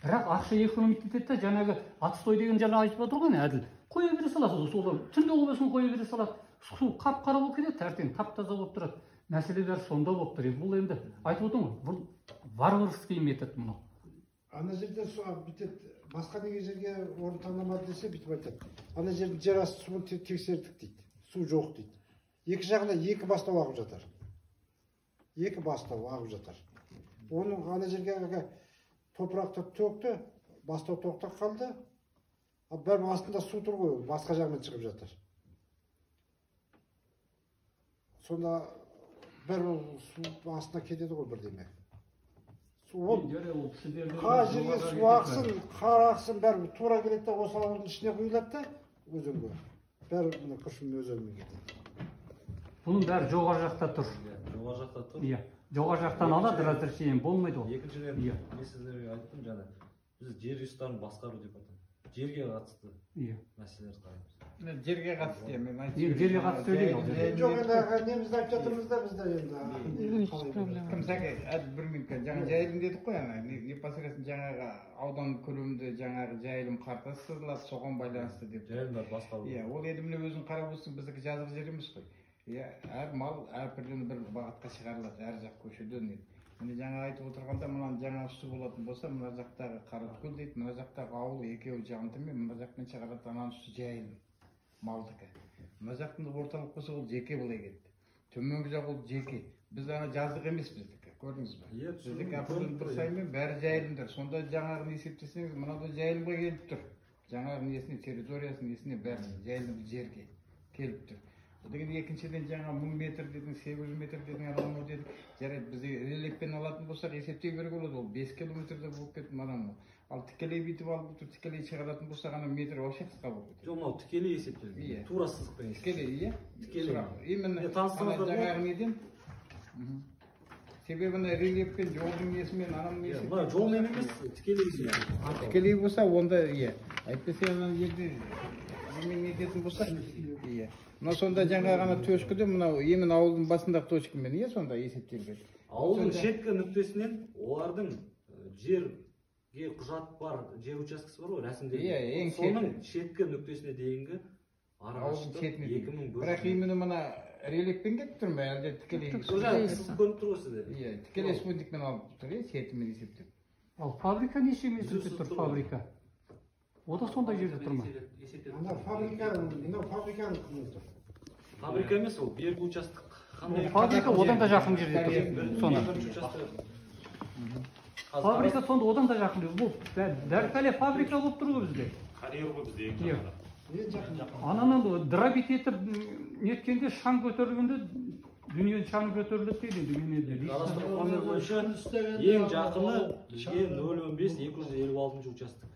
Бірақ ақша экономить етеді де, жаңағы отстой деген жаңа айтып отыр ғой, Әділ. Қоя бере салады. Солар түнде болсын қоя бере салады. Су қап-қара болып кетеді, тәртен тап-таза болып тұрады. Мәселе бәрі сонда болып тұр. Бұл енді айтып отырмын ғой, бұл варварский метод мынау. Ана жерде су бітеді, басқа неге жерге орын таңдамады десе бүйтіп айтады. Ана жердің жер асты суын тексердік дейді. Су жоқ дейді. Екі жағында екі бастау ағып жатыр. Екі бастау ағып жатыр. Оның ана жерге топырақты төкті, бастау тоқтап қалды. Ал бәрі астында су тұр ғой, басқа жағымен шығып жатыр. Сонда бәрі су астына кетеді ғой бірдеме. Су ол қай жерге су ақсын, қар ақсын, бәрі тура келеді де осы ауылдың ішіне құйылады да өзенге. Бәрі мына Күршім өзенімен кетеді. Бұның бәрі жоғары жақта тұр. Жоғары жақта тұр. Иә. Жоғары жақтан алады, разрешение болмайды ол. Екіншіден, мен сіздерге айттым жаңа, біз жер ресурстарын басқару департаменті. Жерге қатысты мәселелерді қараймыз. Жерге қатысты, мен айтып. Жерге қатысты сөйлейік ол. Жоқ, енді немізді айтып жатырмыз да, біз де енді. Кім сәке, бір минутқа, жаңа жайылым дедік қой, ана, непосредственно жаңағы аудан көлемінде жаңағы жайылым картасы сызылады, соған байланысты деп. Жайылымдар басқару. Иә, ол енді міне өзің қарап отырсың, біздікі жазық жер емес қой. Иә, әр мал әртүрлі бір бағытқа шығарылады, әр жақ көшеден. Міне жаңа айтып отырғанда, мынаның жаңа үсті болатын болса, мына жақтағы Қараткөл дейді, мына жақтағы ауыл екеуі жантымен, мына жақтан шығарады, ананың үсті жайылым, малдікі. Мына жақтың орталық болса, ол жеке былай кетті. Төменгі жақ ол жеке. Біз ана жаздық емес біздікі, көрдіңіз бе? Біздікі апырдың бір саймен бәрі жайылымдар. Сонда жаңағыны есептесеңіз, мынау да жайылымға келіп тұр. Жаңағы несіне, территориясының несіне бәрі жайылым жерге келіп тұр. Одан екіншіден жаңа 1000 метр дедің, 800 метр дедің, анау дедің. Жарайды, біз рельефпен алатын болсақ, есептей беруге болады. Ол 5 километрде болып кетті мынау. Ал тікелей бүйтіп алып отырып, тікелей шығаратын болсақ, ана метр вообще қысқа болып кетеді. Жоқ, мынау тікелей есептелінеді. Тура сызықпен есептелінеді. Тікелей, иә? Тікелей. Именно жаңағы неден? Себебі мына рельефпен жолдың несімен, ананың несімен. Мына жолмен емес, тікелей есептелінеді. Тікелей болса, онда иә. Әйтпесе ана жерде немен нететін болса, иә. Мына сонда жаңа ғана точкада, мынау емен ауылдың басындағы точкамен, иә, сонда есептелген. Ауылдың шеткі нүктесінен олардың жерге құжат бар, жер учаскесі бар ғой, рәсімделген. Иә, ең соның шеткі нүктесіне дейінгі арақашықтық 2100. Бірақ именно мына рельефпен кетіп тұр ма, әлде тікелей? Сол жаңа көрініп тұр ғой сізде. Иә, тікелей спутникпен алып тұр, иә, шетімен есептеп. Ал фабрика неше метрде тұр фабрика? О да сондай жерде тұр ма? Ана фабрика, мына фабриканың құны тұр. Фабрика емес ол, бергі участок. Фабрика одан да жақын жерде тұр. Сонда. Фабрика сонда одан да жақын. Бұл дәркале фабрика болып тұр ғой бізде. Карьер ғой бізде ең жақын. Ананан дробить етіп неткенде шаң көтерілгенде дүниенің шаңы көтеріледі дейді енді. Кадастрлық номер бойынша ең жақыны бізге 015 256 участок.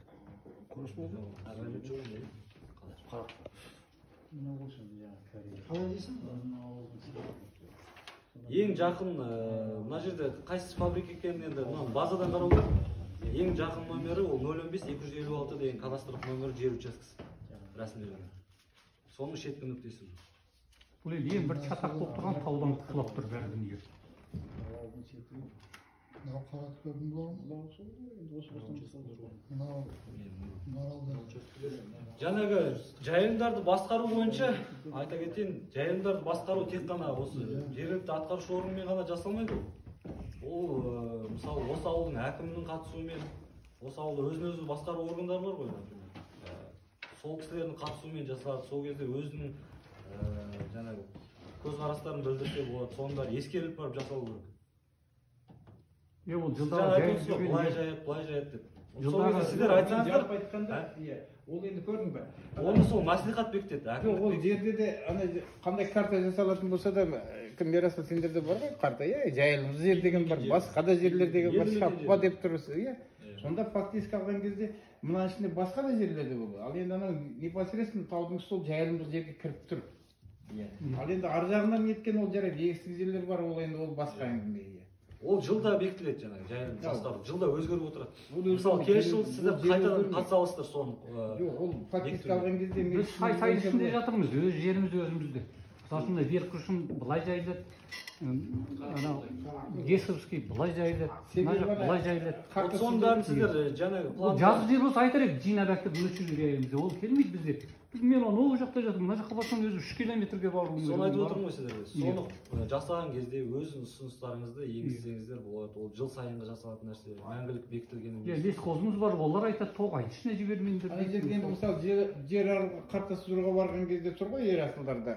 Қалай дейсің? Ең жақын мына жерде қайсысы фабрика екенін енді мына базадан қарау керек. Ең жақын номері ол 015 256 деген кадастрлық номері жер учаскесі рәсімделген. Соның шеткі нүктесі. Бұл енді ең бір шатақ болып тұрған таудан құлап тұр бәрі дүние. Мынау Қараткөлдің бұлағы ма? Мынау Маралда. Жаңағы жайылымдарды басқару бойынша айта кетейін, жайылымдарды басқару тек қана осы жергілікті атқарушы органмен ғана жасалмайды ол. Ол мысалы осы ауылдың әкімінің қатысуымен, осы ауылда өзін өзі басқару органдары бар ғой, например. Сол кісілердің қатысуымен жасалады. Сол кезде өзінің жаңағы көзқарастарын білдірсе болады, соның бәрі ескеріліп барып жасалу керек. Е, ол жылдағы былай жайып, былай жайып деп. Сол кезде сіздер айтсаңыздар, айтқанда, иә, ол енді көрдің бе? Оны сол мәслихат бекітеді, әкімдік. Ол жерде де ана қандай карта жасалатын болса да, кім Ерасыл, сендерде бар ғой карта, иә, жайылым жер деген бар, басқа да жерлер деген бар, шаппа деп тұрсыз, иә. Сонда фактически алған кезде мына ішінде басқа да жерлер де болады. Ал енді анау непосредственно таудың үсті ол жайылымдық жерге кіріп тұр. Иә. Ал енді ар жағынан неткен ол жарайды, егістік жерлер бар, ол енді ол басқа әңгіме, иә. Ол жылда бекітіледі жаңағы жайылым составы, жылда өзгеріп отырады. Мысалы, келесі жылы сіздер қайтадан қатыса аласыздар соны. Жоқ, ол фактически алған кезде біз сай ішінде жатырмыз, өз жеріміз өзімізде. Мысалы үшін Веркүшін үшін былай жайылады, анау Гесовский былай жайылады, мына жақ былай жайылады. Соның бәрін сіздер жаңағы план жазып жер болса айтар едік, жинап әкеліп өшіру керек, ол келмейді бізде. Біз мен оны ол жақта жатырмын, мына жаққа барсам өзі 3 километрге баруым керек. Соны айтып отырмын ғой сіздерге. Соны жасаған кезде өз ұсыныстарыңызды енгізсеңіздер болады. Ол жыл сайынғы жасалатын нәрсе, мәңгілік бекітілген емес. Иә, лесхозымыз бар, олар айтады, тоғай ішіне жібермеңдер. Ана жерде енді мысалы жер картасы тұруға барған кезде тұр ғой Ерасылдарда.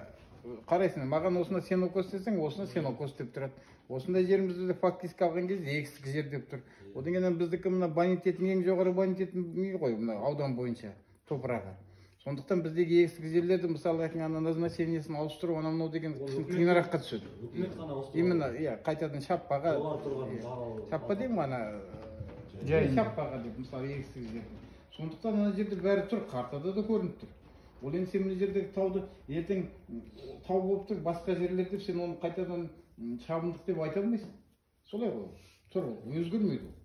Қарайсың, маған осында сенокос десең, осында сенокос деп тұрады. Осындай жерімізді фактически алған кезде егістік жер деп тұр. Одан кейін біздікі мына бонитеттің ең жоғары бонитетін не ғой, мына аудан бойынша топырағы. Сондықтан біздегі егістік жерлерді, мысалы, ана назначениесін ауыстыру, анау мынау деген қиыныраққа түседі. Үкімет қана ауыстыру. Именно, иә, қайтадан шаппаға. Шаппа деймін ана, шаппаға деп, мысалы, егістік жер. Сондықтан ана жерде бәрі тұр, картада да көрініп тұр. Ол енді сен мына жердегі тауды ертең тау болып тұр, басқа жерлер деп сен оны қайтадан шабындық деп айта алмайсың. Солай ғой, тұр, өзгермейді ол.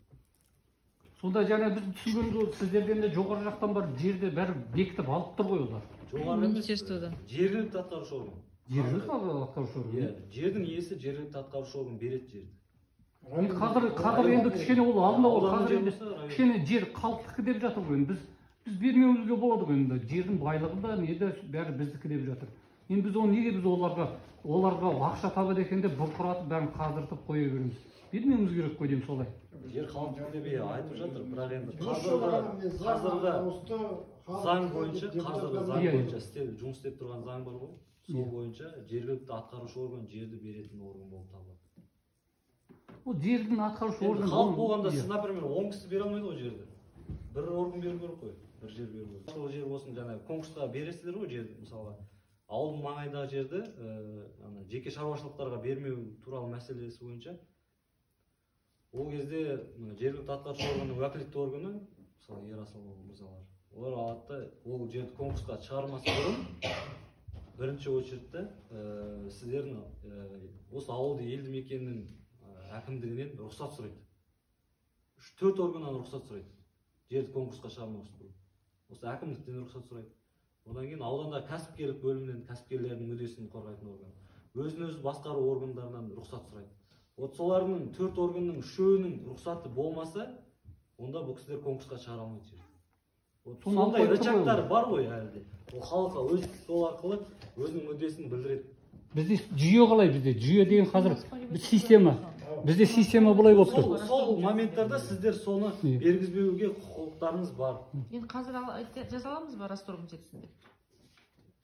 Сонда жаңа біз түсінгеніміз ол сіздерден де жоғары жақтан бар жерді бәрі бекітіп алып тұр ғой олар. Жоғары емес, жергілікті атқарушы орган. Жергілікті атқарушы орган. Иә, жердің иесі жергілікті атқарушы орган береді жерді. Қазір енді кішкене ол алдында ол қазір енді кішкене жер халықтікі деп жатыр ғой енді. Біз бермеуімізге болады ғой енді. Жердің байлығы да не де бәрі біздікі деп жатыр. Енді біз оны неге біз оларға ақша табады екен деп бұрқыратып бәрін қаздыртып қоя береміз. Бермеуіміз керек қой деймін солай. Жер халықтікі деп айтып жатыр, бірақ енді қазіргі заң бойынша, қазіргі заң бойынша жұмыс істеп тұрған заң бар ғой. Сол бойынша жергілікті атқарушы орган жерді беретін орган болып табылады. Ол жердің атқарушы органы. Халық болғанда сіз, например, 10 кісі бере алмайды ғой жерді. Бір орган беру керек қой, бір жер беру керек. Сол жер болсын, жаңағы конкурсқа бересіздер ғой жерді, мысалға. Ауылдың маңайындағы жерді жеке шаруашылықтарға бермеу туралы мәселесі бойынша ол кезде жергілікті атқарушы органның уәкілетті органы, мысалы Ерасыл мырзалар, олар алады да ол жерді конкурсқа шығармас бұрын бірінші очередте сіздердің осы ауылды елді мекеннің әкімдігінен рұқсат сұрайды. 3-4 органнан рұқсат сұрайды. Жерді конкурсқа шығармас бұрын. Осы әкімдіктен рұқсат сұрайды. Одан кейін ауданда кәсіпкерлік бөлімінен кәсіпкерлердің мүддесін қорғайтын орган, өзін өзі басқару органдарынан рұқсат сұрайды. Вот солардың 4 органның 3-інің рұқсаты болмаса, онда бұл кісілер конкурсқа шығара алмайды жерді. Вот сондай рычагтар бар ғой әлі де. Ол халыққа өз сол арқылы өзінің мүддесін білдіреді. Бізде жүйе қалай бізде? Жүйе деген қазір система. Бізде система былай болып тұр. Сол моменттарда сіздер соны бергізбеуге құқықтарыңыз бар. Енді қазір жаза аламыз ба расторгнуть етсін деп?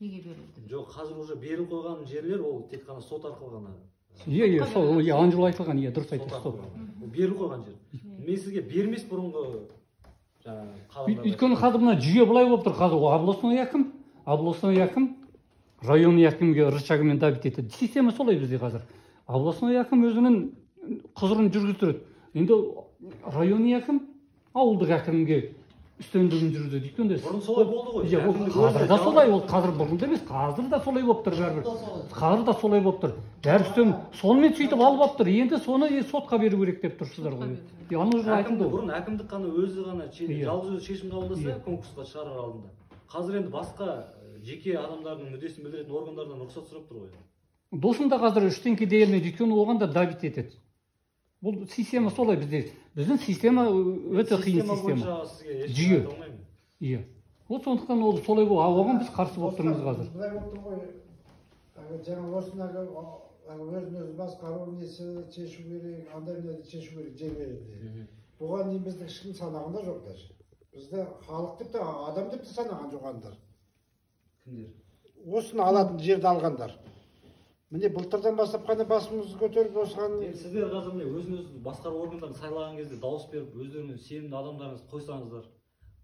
Неге берілді? Жоқ, қазір уже беріліп қойған жерлер ол тек қана сот арқылы ғана. Иә, сол, ана жолы айтылған, иә, дұрыс айтасыз, сол. Беріліп қойған жер. Мен сізге бермес бұрынғы жаңағы. Өйткені қазір мына жүйе былай болып тұр. Қазір областной әкім районный әкімге рычагымен давить етеді. Система солай бізде қазір. Областной әкім өзінің құзырын жүргіздіреді. Енді районный әкім ауылдық әкімге үстемдігін жүргізеді. Өйткені бұрын солай болды ғой. Иә, ол қазір да солай, ол қазір бұрын да емес, қазір да солай болып тұр бәрібір. Қазір да солай болып тұр. Бәрі үстем сонымен сөйтіп алып алып тұр. Енді соны сотқа беру керек деп тұрсыздар ғой. Ана жолы айтылды ғой. Бұрын әкімдік қана өзі ғана жалғыз өзі шешім қабылдаса, конкурсқа шығарар алдында. Қазір енді басқа жеке адамдардың мүддесін білдіретін органдардан рұқсат сұрап тұр ғой. Досым да қазір ештеңке дей алмайды, өйткені оған да давить етеді. Бұл система солай бізде. Біздің система өте қиын система. Жүйе. Иә. Вот сондықтан ол солай бол, оған біз қарсы болып тұрмыз қазір. Былай болып тұр ғой. Жаңа осыны өзін өзі басқару несі шешу керек, андай мынайды шешу керек жер береді. Бұған дейін біздің ешкім санаған да жоқ даже. Бізді халық деп те, адам деп те санаған жоқ андар. Кімдер? Осыны алатын жерді алғандар. Міне былтырдан бастап қана басымызды көтеріп осыған. Сіздер қазір міне өзін өзі басқару органдарын сайлаған кезде дауыс беріп, өздеріңіз сенімді адамдарыңызды қойсаңыздар.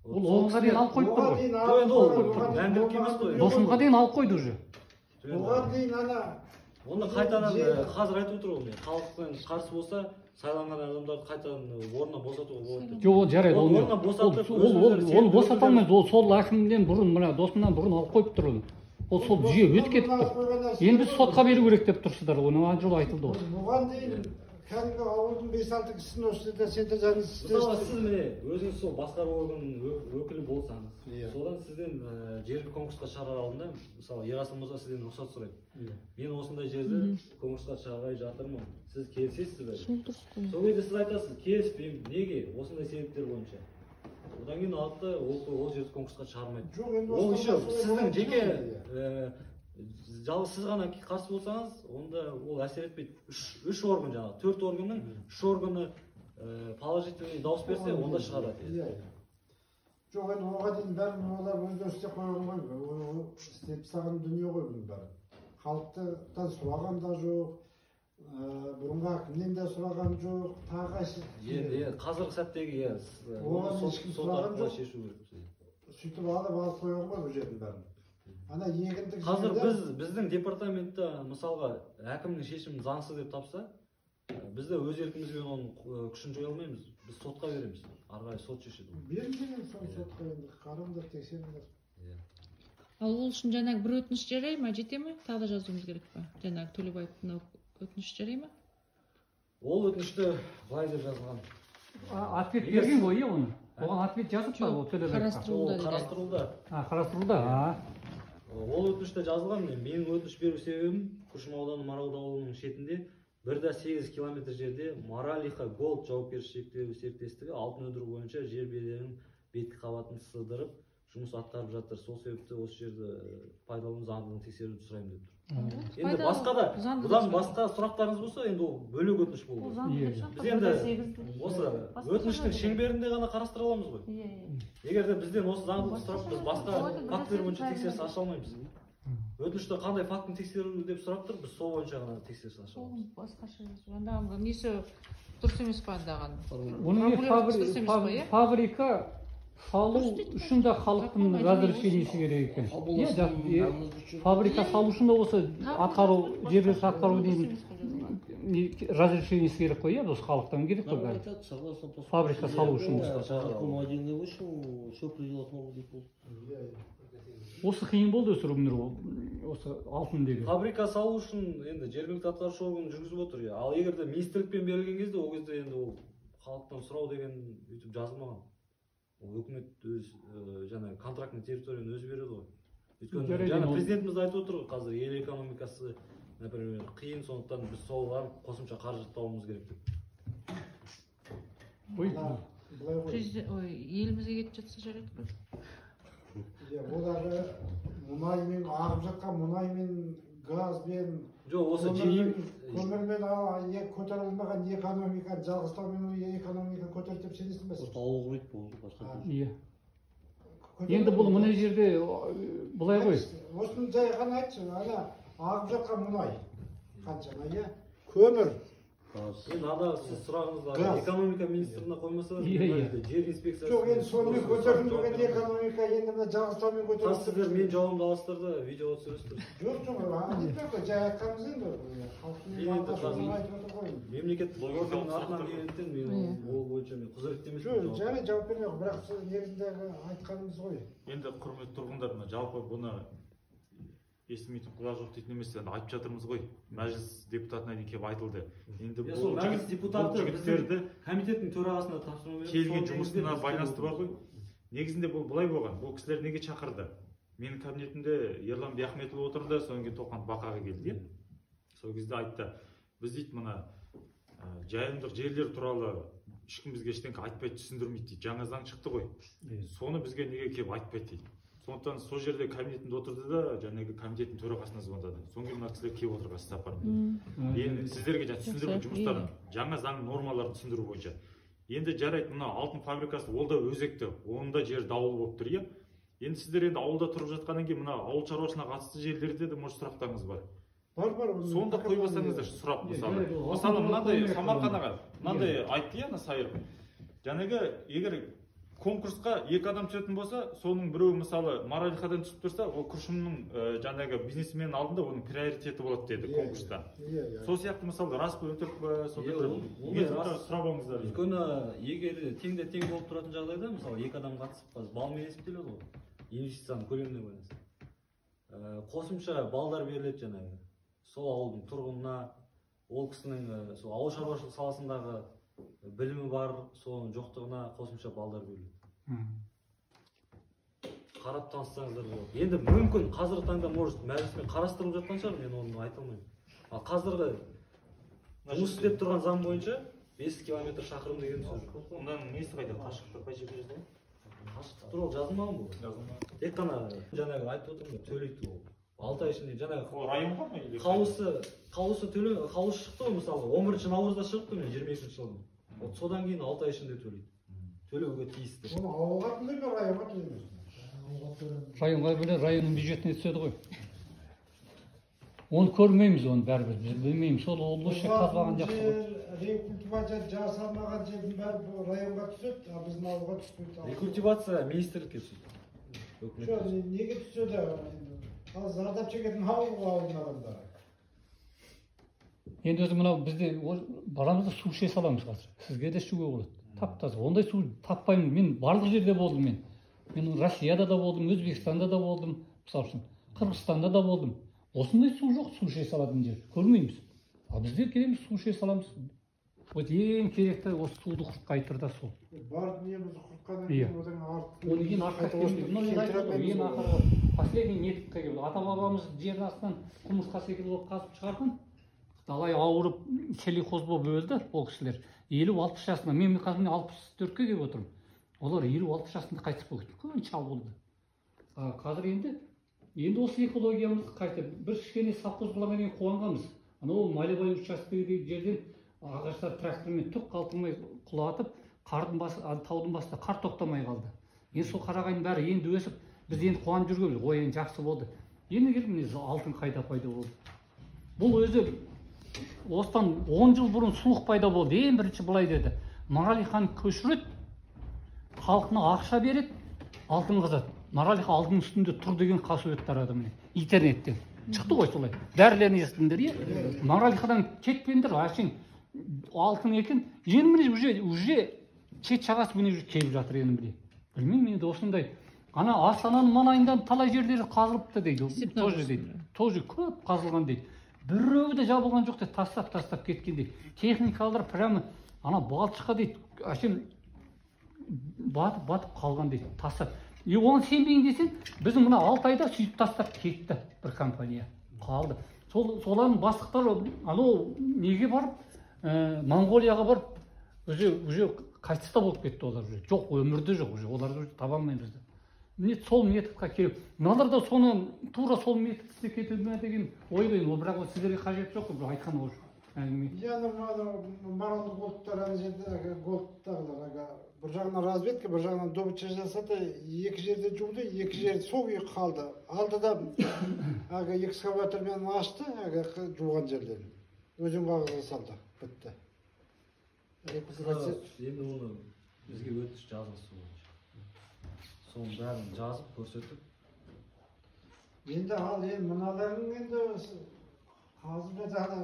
Ол оғанға дейін алып қойып тұр ғой. Жоқ, енді ол мәңгілік емес қой. Досымға дейін алып қойды уже. Оған дейін ана. Оны қайтадан қазір айтып отыр ғой, халықтан қарсы болса, сайланған адамдарды қайтадан орнынан босатуға болады деп. Жоқ, ол жарайды, оны босата алмайды. Ол сол әкімнен бұрын, мына досымнан бұрын алып қойып тұр оны. Ол сол жүйе өтіп кетіп тұр. Енді біз сотқа беру керек деп тұрсыздар, оны ана жолы айтылды ғой. Бұған дейін кәдімгі ауылдың 5-6 кісісін осы жерде сендер және Мысалы, сіз міне өзіңіз сол басқару органының өкілі болсаңыз, содан сізден жерді конкурсқа шығарар алдында, мысалы, Ерасыл мырза сізден рұқсат сұрайды. Мен осындай жерді конкурсқа шығарғалы жатырмын. Сіз келісесіз бе? Сол кезде сіз айтасыз, келіспеймін. Неге? Осындай себептер бойынша. Одан кейін алады да ол жерді конкурсқа шығармайды. Жоқ, енді ол еще сіздің жеке жалғыз сіз ғана қарсы болсаңыз, онда ол әсер етпейді. Үш орган жаңағы, 4 органның 3 органы положительный дауыс берсе, онда шығарады. Иә. Жоқ, енді оған дейін бәрін олар өздері істеп қойған ғой. Істеп тастаған дүние ғой бұның бәрі. Халықтан сұраған да жоқ, бұрынғы әкімнен де сұраған жоқ, тағы қайсы. Енді қазіргі сәттегі оған ешкім сұраған жоқ. Шешу керек. Сөйтіп алып қойған ғой бұл жердің бәрін. Ана егіндік қазір біздің департаментте мысалға әкімнің шешімін заңсыз деп тапса, біз де өз еркімізбен оның күшін жоя алмаймыз. Біз сотқа береміз. Ары қарай сот шешеді. Беріңдер енді соны сотқа енді, қараңдар, тексеріңдер. Ал ол үшін жаңағы бір өтініш жарай ма, жете ме? Тағы да жазуымыз керек па? Жаңағы Төлебаевтың өтініш жарай ма? Ол өтінішті былай деп жазылған. Ответ берген ғой, оны? Оған ответ жазып па ол Төлебаевқа? Ол қарастырылды. Қарастырылды. Ол өтініште жазылған. Менің өтініш беру себебім Күршім ауданы Маралды ауылының шетінде 1,8 километр жерде Маралиха Голд жауапкершілігі шектеулі серіктестігі алтын өндіру бойынша жер бедерінің беткі қабатын сыдырып жұмыс атқарып жатыр. Сол себепті осы жерді пайдалану заңдылығын тексеруді сұраймын деп тұр. Енді басқа да, бұдан басқа сұрақтарыңыз болса, енді ол бөлек өтініш болу. Біз енді осы өтініштің шеңберінде ғана қарастыра аламыз ғой. Егер де бізден осы заңдылықты сұрап, біз басқа фактілер бойынша тексеріс аша алмаймыз. Өтінішті қандай фактіні тексеру деп сұрап тұр, біз сол бойынша ғана тексеріс аша аламыз. Басқаша несі дұрыс емес па андаған? Оның фабрика салу үшін де халықтың разрешениесі керек екен. Фабрика салу үшін де осы атқару, жергілікті атқару деген разрешениесі керек қой, осы халықтан керек қой бәрі. Фабрика салу үшін. Осы қиын болды өсіру, осы алтын деген. Фабрика салу үшін енді жергілікті атқарушы орган жүргізіп отыр. Ал егер де министрлікпен берілген кезде, ол кезде енді ол халықтан сұрау деген өйтіп жазылмаған. Ол үкімет өз жаңа контрактный территорияны өзі береді ғой. Өйткені жаңа президентіміз айтып отыр ғой, қазір ел экономикасы, например, қиын, сондықтан біз соған қосымша қаржы табуымыз керек деп. Ой, елімізге кетіп жатса жарайды ғой. Олар мұнаймен ағып жатқан мұнаймен, газбен, жоқ, осы көмірмен көтерілмеген экономика, жалғыз таумен экономика көтерді деп сенесің бе? Просто ауыл құриды бұл, басқа. Иә. Енді бұл мына жерде былай ғой. Осының жай ғана айтшы, ана ағып жатқан мұнай қаншама, иә? Көмір. Енді ана сіз сұрағыңызды экономика министріне қоймасаңыз, жер инспекциясы. Жоқ, енді сонымен көтерілмеген экономика, енді мына жалғыз таумен көтерілді. Қазір сіздер мен жауабымды аласыздар да видеоға түсіресіздер. Жоқ, жоқ, ана жай айтқанымыз енді. Мемлекеттік органның атынан келгендіктен мен ол бойынша мен құзыретті емеспін. Жоқ, жарай жауап бермей, бірақ сіз негізіндегі айтқанымыз ғой. Енді құрметті тұрғындар, мына жалпы бұны естімейтін құлақ жоқ дейтін емес, енді айтып жатырмыз ғой. Мәжіліс депутатына дейін келіп айтылды. Енді бұл мәжіліс депутаты жігіттерді комитеттің төрағасына тапсырма беріп, келген жұмысына байланысты бар ғой. Негізінде бұл былай болған. Бұл кісілер неге шақырды? Менің кабинетімде Ерлан Биахметұлы отырды, содан кейін Тоқан Бақаға келді. Сол кезде айтты, біз дейді мына жайылымдық жерлер туралы ешкім бізге ештеңе айтпайды, түсіндірмейді дейді. Жаңа заң шықты ғой. Соны бізге неге келіп айтпайды дейді. Сондықтан сол жерде кабинетінде отырды да, жаңағы комитеттің төрағасына звондады. Содан кейін мына кісілер келіп отыр іс сапармен. Енді сіздерге жаңа түсіндіру жұмыстарын, жаңа заң нормаларын түсіндіру бойынша. Енді жарайды, мына алтын фабрикасы ол да өзекті, оның да жері даулы болып тұр, иә. Енді сіздер енді ауылда тұрып жатқаннан кейін мына ауыл шаруашылығына қатысты жерлерде де может сұрақтарыңыз бар. Бар, бар. Соны да қоймасаңыздар сұрақ мысалы. Мысалы мынандай Самарқан аға, мынандай айтты иә, Сайыр. Жаңағы егер конкурсқа екі адам түсетін болса, соның біреуі мысалы Маралихадан түсіп тұрса, ол Күршімнің жаңағы бизнесмен алдында оның приоритеті болады деді конкурста. Сол сияқты мысалы рас па өтірік па, сондай бір сұрап алыңыздар. Өйткені егер тең де тең болып тұратын жағдайда, мысалы екі адам қатысып қазір балмен есептеледі ғой, инвестицияның көлеміне байланысты. Қосымша балдар беріледі жаңағы. Сол ауылдың тұрғынына, ол кісінің сол ауыл шаруашылық саласындағы білімі бар, соның жоқтығына қосымша балдар беріледі. Қарап таныссаңыздар болады. Енді мүмкін қазіргі таңда может мәжіліспен қарастырылып жатқан шығар, мен оны айта алмаймын. Ал қазіргі жұмыс істеп тұрған заң бойынша 5 километр шақырым деген сөз жоқ. Мынаның несі қайда? Қашықтық қай жерде жазылған? Қашықтық туралы жазылмаған бұл. Жазылмаған. Тек қана жаңағы айтып отырмын ғой, төлейді ол. 6 ай ішінде жаңағы ол районға ма или қаулысы төле, қаулысы шықты ғой, мысалы 11 наурызда шығыпты мен 22 жылдың. Вот содан кейін 6 ай ішінде төлейді. Төлеуге тиісті. Оны ауылға төлей ме, районға төлей ме? Районға бөле, районның бюджетіне түседі ғой. Оны көрмейміз, оны бәрібір біз білмейміз. Сол ол лучше қазбаған жақсы ғой. Рекультивация жасалмаған жердің бәрі районға түседі, а біздің ауылға түспейді. Рекультивация министрлікке түседі. Жоқ, неге түседі? Ал зардап шегетін ауыл ғой, ауылдың адамдары. Енді өзі мынау бізде барамыз да су іше саламыз қазір. Сізге де ішуге болады. Тап-таза. Ондай су таппаймын. Мен барлық жерде болдым мен. Мен Россияда да болдым, Өзбекстанда да болдым, мысалы үшін, Қырғызстанда да болдым. Осындай су жоқ, су іше салатын жер. Көрмейміз. А бізде келеміз, су іше саламыз. Вот ең керекті осы суды құртқай тұр да сол. Бар дүниемізді құртқаннан кейін одан артық. Одан кейін артқа келмейді. Ең ақырғы последний нетікке келді. Ата-бабамыз жердің астынан құмырсқа секілді болып қазып шығарған. Талай ауырып, селихоз болып өлді ол кісілер. 50-60 жасында. Мен қазір 64-ке келіп отырмын. Олар 50-60 жасында қайтыс болды. Үлкен шал болды. Қазір енді осы экологиямызды қайта бір кішкене совхоз болғаннан кейін қуанғанбыз. Анау Малибай учаскедегі жерден ағаштар трактормен түк қалдырмай құлатып, қардың басы, таудың басында қар тоқтамай қалды. Енді сол қарағайдың бәрі енді өсіп, біз енді қуанып жүргенбіз. Ой, енді жақсы болды. Енді келіп міне алтын қайта пайда болды. Бұл өзі осыдан 10 жыл бұрын сұлық пайда болды. Ең бірінші былай деді. Маралихан көшіреді, халқына ақша береді, алтын қазады. Маралиха алтын үстінде тұр деген қасует тарады міне. Интернеттен. Шықты ғой солай. Бәрілерін естідіңдер, иә? Маралихадан кетпеңдер, әшейін алтын екен. Енді міне уже шет жағасы міне уже келіп жатыр енді міне. Білмеймін енді осындай. Ана Астананың маңайынан талай жерлері қазылыпты дейді. Тоже дейді. Тоже көп қазылған дейді. Біреуі де жабылған жоқ дейді, тастап кеткен дейді. Техникалар прямо ана балшыққа дейді, әшейін батып қалған дейді, тастап. И оған сенбейін десең, біздің мына 6 айда сөйтіп тастап кетті бір компания. Қалды. Солардың бастықтары анау неге барып, Моңғолияға барып, уже қайтыс та болып кетті олар уже. Жоқ, өмірде жоқ уже, оларды уже таба алмаймыз. Міне сол методқа келіп, мыналар да соны тура сол метод істеп кетеді ме деген ой ғой, ол бірақ ол сіздерге қажет жоқ қой, бір айтқан ой әңгіме. Иә, Маралды голдтар ана жерде голдтағылар, бір жағынан разведка, бір жағынан добыча жасады, екі жерде жуды, екі жерде сол күйі қалды. Алды да әлгі экскаватормен ашты, әлгі жуған жерлерін. Өзен ағызға салды, бітті. Енді оны бізге өтініш жазыңыз сол бойынша. Соның бәрін жазып, көрсетіп. Енді ал енді мыналарың енді қазып жатыр, ана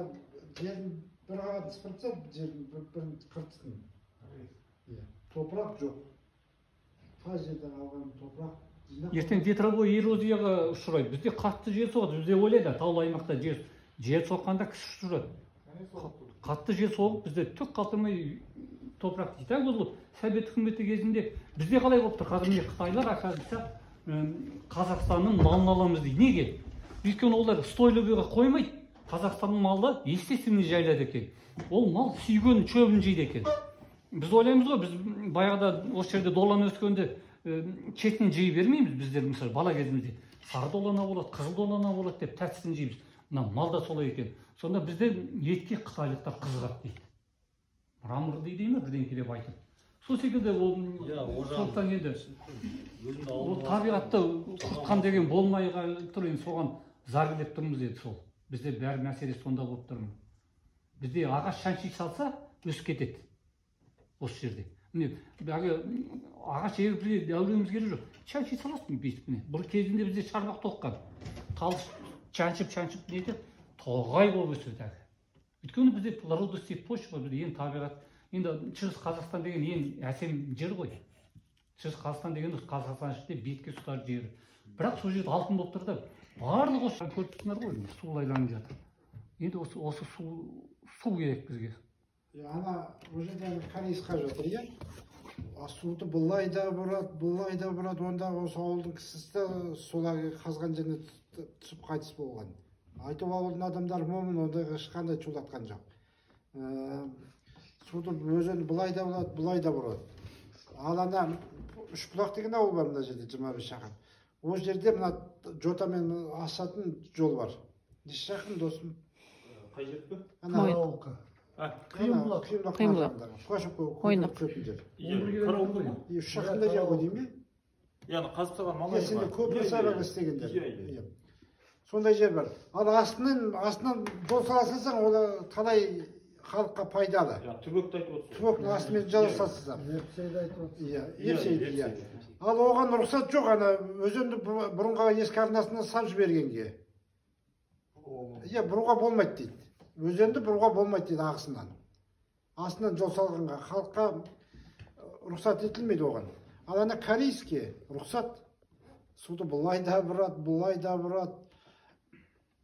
жердің бір қабатын сыпырып тастады, жердің бірін қыртысын. Топырақ жоқ. Қай жерден алған топырақ? Ертең ветровой эрозияға ұшырайды. Бізде қатты жел соғады. Бізде ойлайды, таулы аймақта жел соққанда кісі ұшырады. Қатты жел соғып, бізде түк қалдырмай топырақ дейді. Ол Совет үкіметі кезінде бізде қалай болып тұр? Қазір міне қытайлар, оказывается, Қазақстанның малын аламыз дейді. Неге? Өйткені олар стойловыйға қоймайды. Қазақстанның малы естественный жайылады екен. Ол мал сүйген шөбін жейді екен. Біз ойлаймыз ғой, біз баяғыда осы жерде долан өскенде шетін жей бермейміз біздер, мысалы, бала кезімізде. Сары долана болады, қызыл долана болады деп тәттісін жейміз. Мына мал да солай екен. Сонда бізде етке қытайлықтар қызығады дейді. Мрамор дейді ме, бірдеңке деп айтып. Сол секілді ол сондықтан енді ол табиғатты құртқан деген болмай тұр, енді соған зар келіп тұрмыз енді сол. Бізде бәрі мәселе сонда болып тұр. Бізде ағаш шанши салса өсіп кетеді. Осы жерде. Міне, ағаш егіп бізге дәуреміз керек жоқ. Шанши саласың бүйтіп міне. Бір кезінде бізде шарбақ тоққан. Тал шаншып не етеді? Тоғай болып өседі әлі. Өйткені бізде плодородный почва, бізде ең табиғат. Енді Шығыс Қазақстан деген ең әсем жер ғой. Шығыс Қазақстан деген осы Қазақстан ішінде бетке ұстар жері. Бірақ сол жерде алтын болып тұр да. Барлығы осы көріп тұрсыңдар ғой, су лайланып жатыр. Енді осы су керек бізге. Ана ол жерде корейсқа жатыр, иә? Суды былай да бұрады, былай да бұрады. Онда осы ауылдың кісісі де солар қазған жеріне түсіп қайтыс болған. Айтып ауылдың адамдары момын, ондайға ешқандай шулатқан жоқ. Суды өзен былай да бұрады, былай да бұрады. Ал ана Үшбұлақ деген ауыл бар мына жерде, 25 шақырым. Ол жерде мына жотамен асатын жол бар. Неше шақырым, досым? Қай жер бе? Ана Қиынбұлақ. Қойнақ. Үш шақырымда жер ғой деймін бе? Яғни қазып тастаған маңайы ма? Сенде көп сабақ істегендер. Сондай жер бар. Ал астынан жол сала салсаң, ол талай халыққа пайдалы. Түбекті айтып отырсыз. Түбектің астымен жол салсаң. Епсейді айтып отырсыз. Иә, Епсейді, иә. Ал оған рұқсат жоқ, ана өзенді бұрынғы ескі арнасына сап жібергенге. Иә, бұруға болмайды дейді. Өзенді бұруға болмайды дейді ағысынан. Астынан жол салғанға халыққа рұқсат етілмейді оған. Ал ана корейский рұқсат, суды былай да бұрады, былай да бұрады.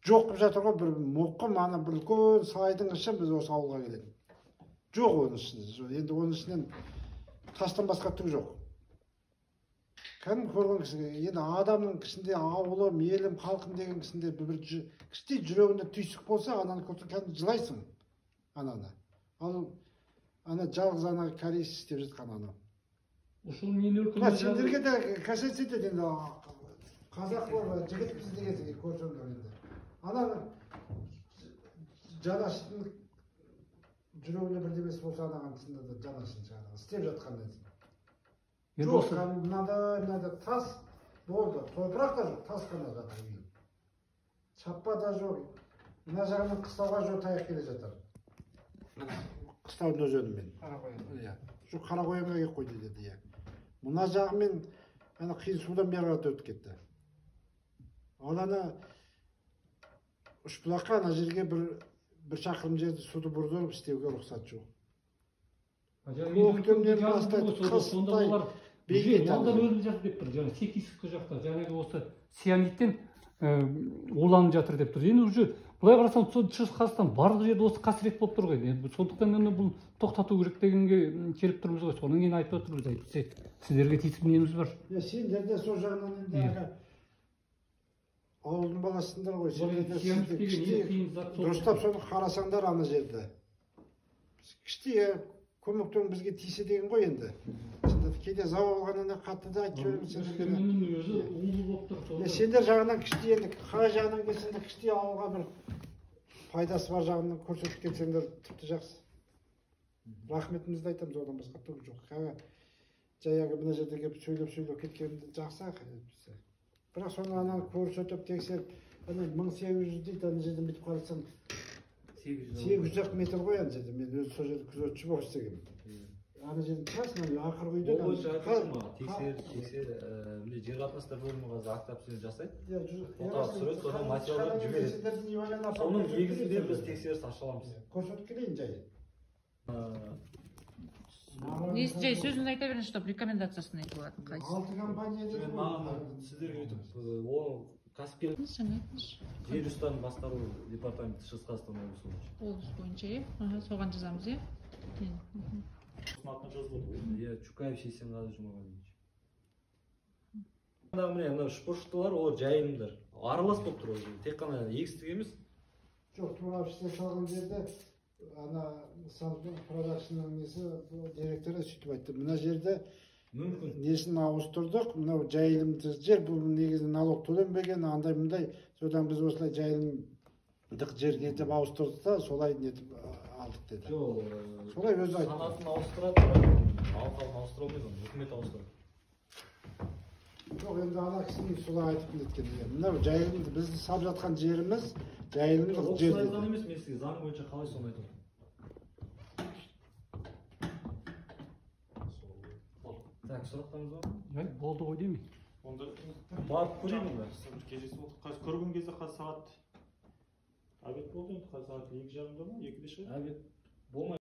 Жоқ қылып жатыр ғой, бір мұқым, ана бір үлкен сайдың іші біз осы ауылға келеді. Жоқ оның ішінде, енді оның ішінен тастан басқа түк жоқ. Кәдімгі көрген кісіге, енді адамның ішінде ауылым, елім, халқым деген кісінде бір кішкене жүрегінде түйсік болса, ананы көрсең кәдімгі жылайсың ананы. Ал ана жалғыз ана корейс істеп жатқан анау. Ушул мен өлкөмө сендерге де касаться етеді енді, қазақ бар, жігітпіз дегенсің көрсеңдер енді. Ана жанашырдың жүрегінде бірдемесі болса, анаған шынында да жанашыр жаңағы істеп жатқан нәрсе. Жоқ, мынандай тас болды, топырақ та жоқ, тас қана жатыр үйім. Шаппа да жоқ, мына жағынан қыстауға жоқ таяқ келе жатыр. Қыстаудың өзенімен. Иә. Жоқ, Қарақоянға келіп қойды деді, иә. Мына жағымен ана қиын судан бері қарата өтіп кетті. Ал ана Үшбұлаққа ана жерге бір шақырым жерді суды бұрдырып істеуге рұқсат жоқ. Көктемнен бастайды, қыстай бейге малдар өліп жатыр деп тұр, жаңа Секисовка жақта, жаңағы осы цианидтен уланып жатыр деп тұр. Енді уже былай қарасаң, Шығыс Қазақстан барлық жерде осы қасірет болып тұр ғой. Енді сондықтан енді бұл тоқтату керек дегенге келіп тұрмыз ғой. Содан кейін айтып отырмыз, әйтпесе сіздерге тиісіп неміз бар. Сендер де сол жағынан енді ауылдың баласысыңдар ғой, сендер де дұрыстап соны қарасаңдар ана жерді. Кішкене көмектен бізге тисе деген ғой енді. Кейде зауал болғаннан қатты да айтып жібереміз сендерге. Өзі улы болып тұр. Сендер жағынан кішкене енді қай жағынан келсең де кішкене ауылға бір пайдасы бар жағынан көрсетіп келсеңдер тіпті жақсы. Рахметімізді айтамыз, одан басқа түк жоқ. Жаяғы мына жерде келіп сөйлеп кеткенімді жақсы ақ. Бірақ соны ананы көрсетіп тексеріп, ана 1800 дейді, ана жерден бүйтіп қарасаң 800 метр ғой ана жерде. Мен өзім сол жерде күзетші болып істегенмін. Ана жерден шығасың, ана ақырғы үйден. Ол бойынша тексер, міне жер қатынастар бөлімі қазір акт тапсырыс жасайды. Фото түсіреді, содан материалдарды жібереді. Соның негізінде біз тексеріс аша аламыз. Көрсетіп келейін жай. Несі жай сөзін айта беріңіз, чтобы рекомендациясын айтып алатын қайсысы. 6 компания деді ғой. Маған сіздерге өйтіп, ол кәсіпкер жер үстін басқару департаменті Шығыс Қазақстан облысы бойынша. Облыс бойынша, иә? Соған жазамыз, иә? Атына жазылады ғой. Иә, Чукаев Сейсенғазы Жұмағалиевич. Міне, мына үшбұрыштылар, олар жайылымдар. Аралас болып тұр ол. Тек қана егістік емес. Жоқ, тура іште салған жерде ана Samsung продакшнның несі директоры сөйтіп айтты. Мына жерде мүмкін несін ауыстырдық, мынау жайылымды жер, бұл негізі налог төленбеген, андай мындай, содан біз осылай жайылымдық жерге деп ауыстырдық та, солай нетіп алдық деді. Жоқ, солай өзі айтты. Санатын ауыстырады, бірақ алқабын ауыстыра алмайды, оны үкімет ауыстырады. Жоқ, енді ана кісінің солай айтып неткен. Мынау жайылымды бізді сап жатқан жеріміз жайылымдық жер деді. Ол айтқан емес, мен сізге заң бойынша қалай соны айтып отырмын. Так, сұрақтарыңыз бар ма? Болды ғой деймін. Онда барып көрейін онда. Кездесу болды. Қазір көрген кезде қазір сағат обед болды енді, қазір сағат 2:30 ма? 2-де шығар. Обед болмай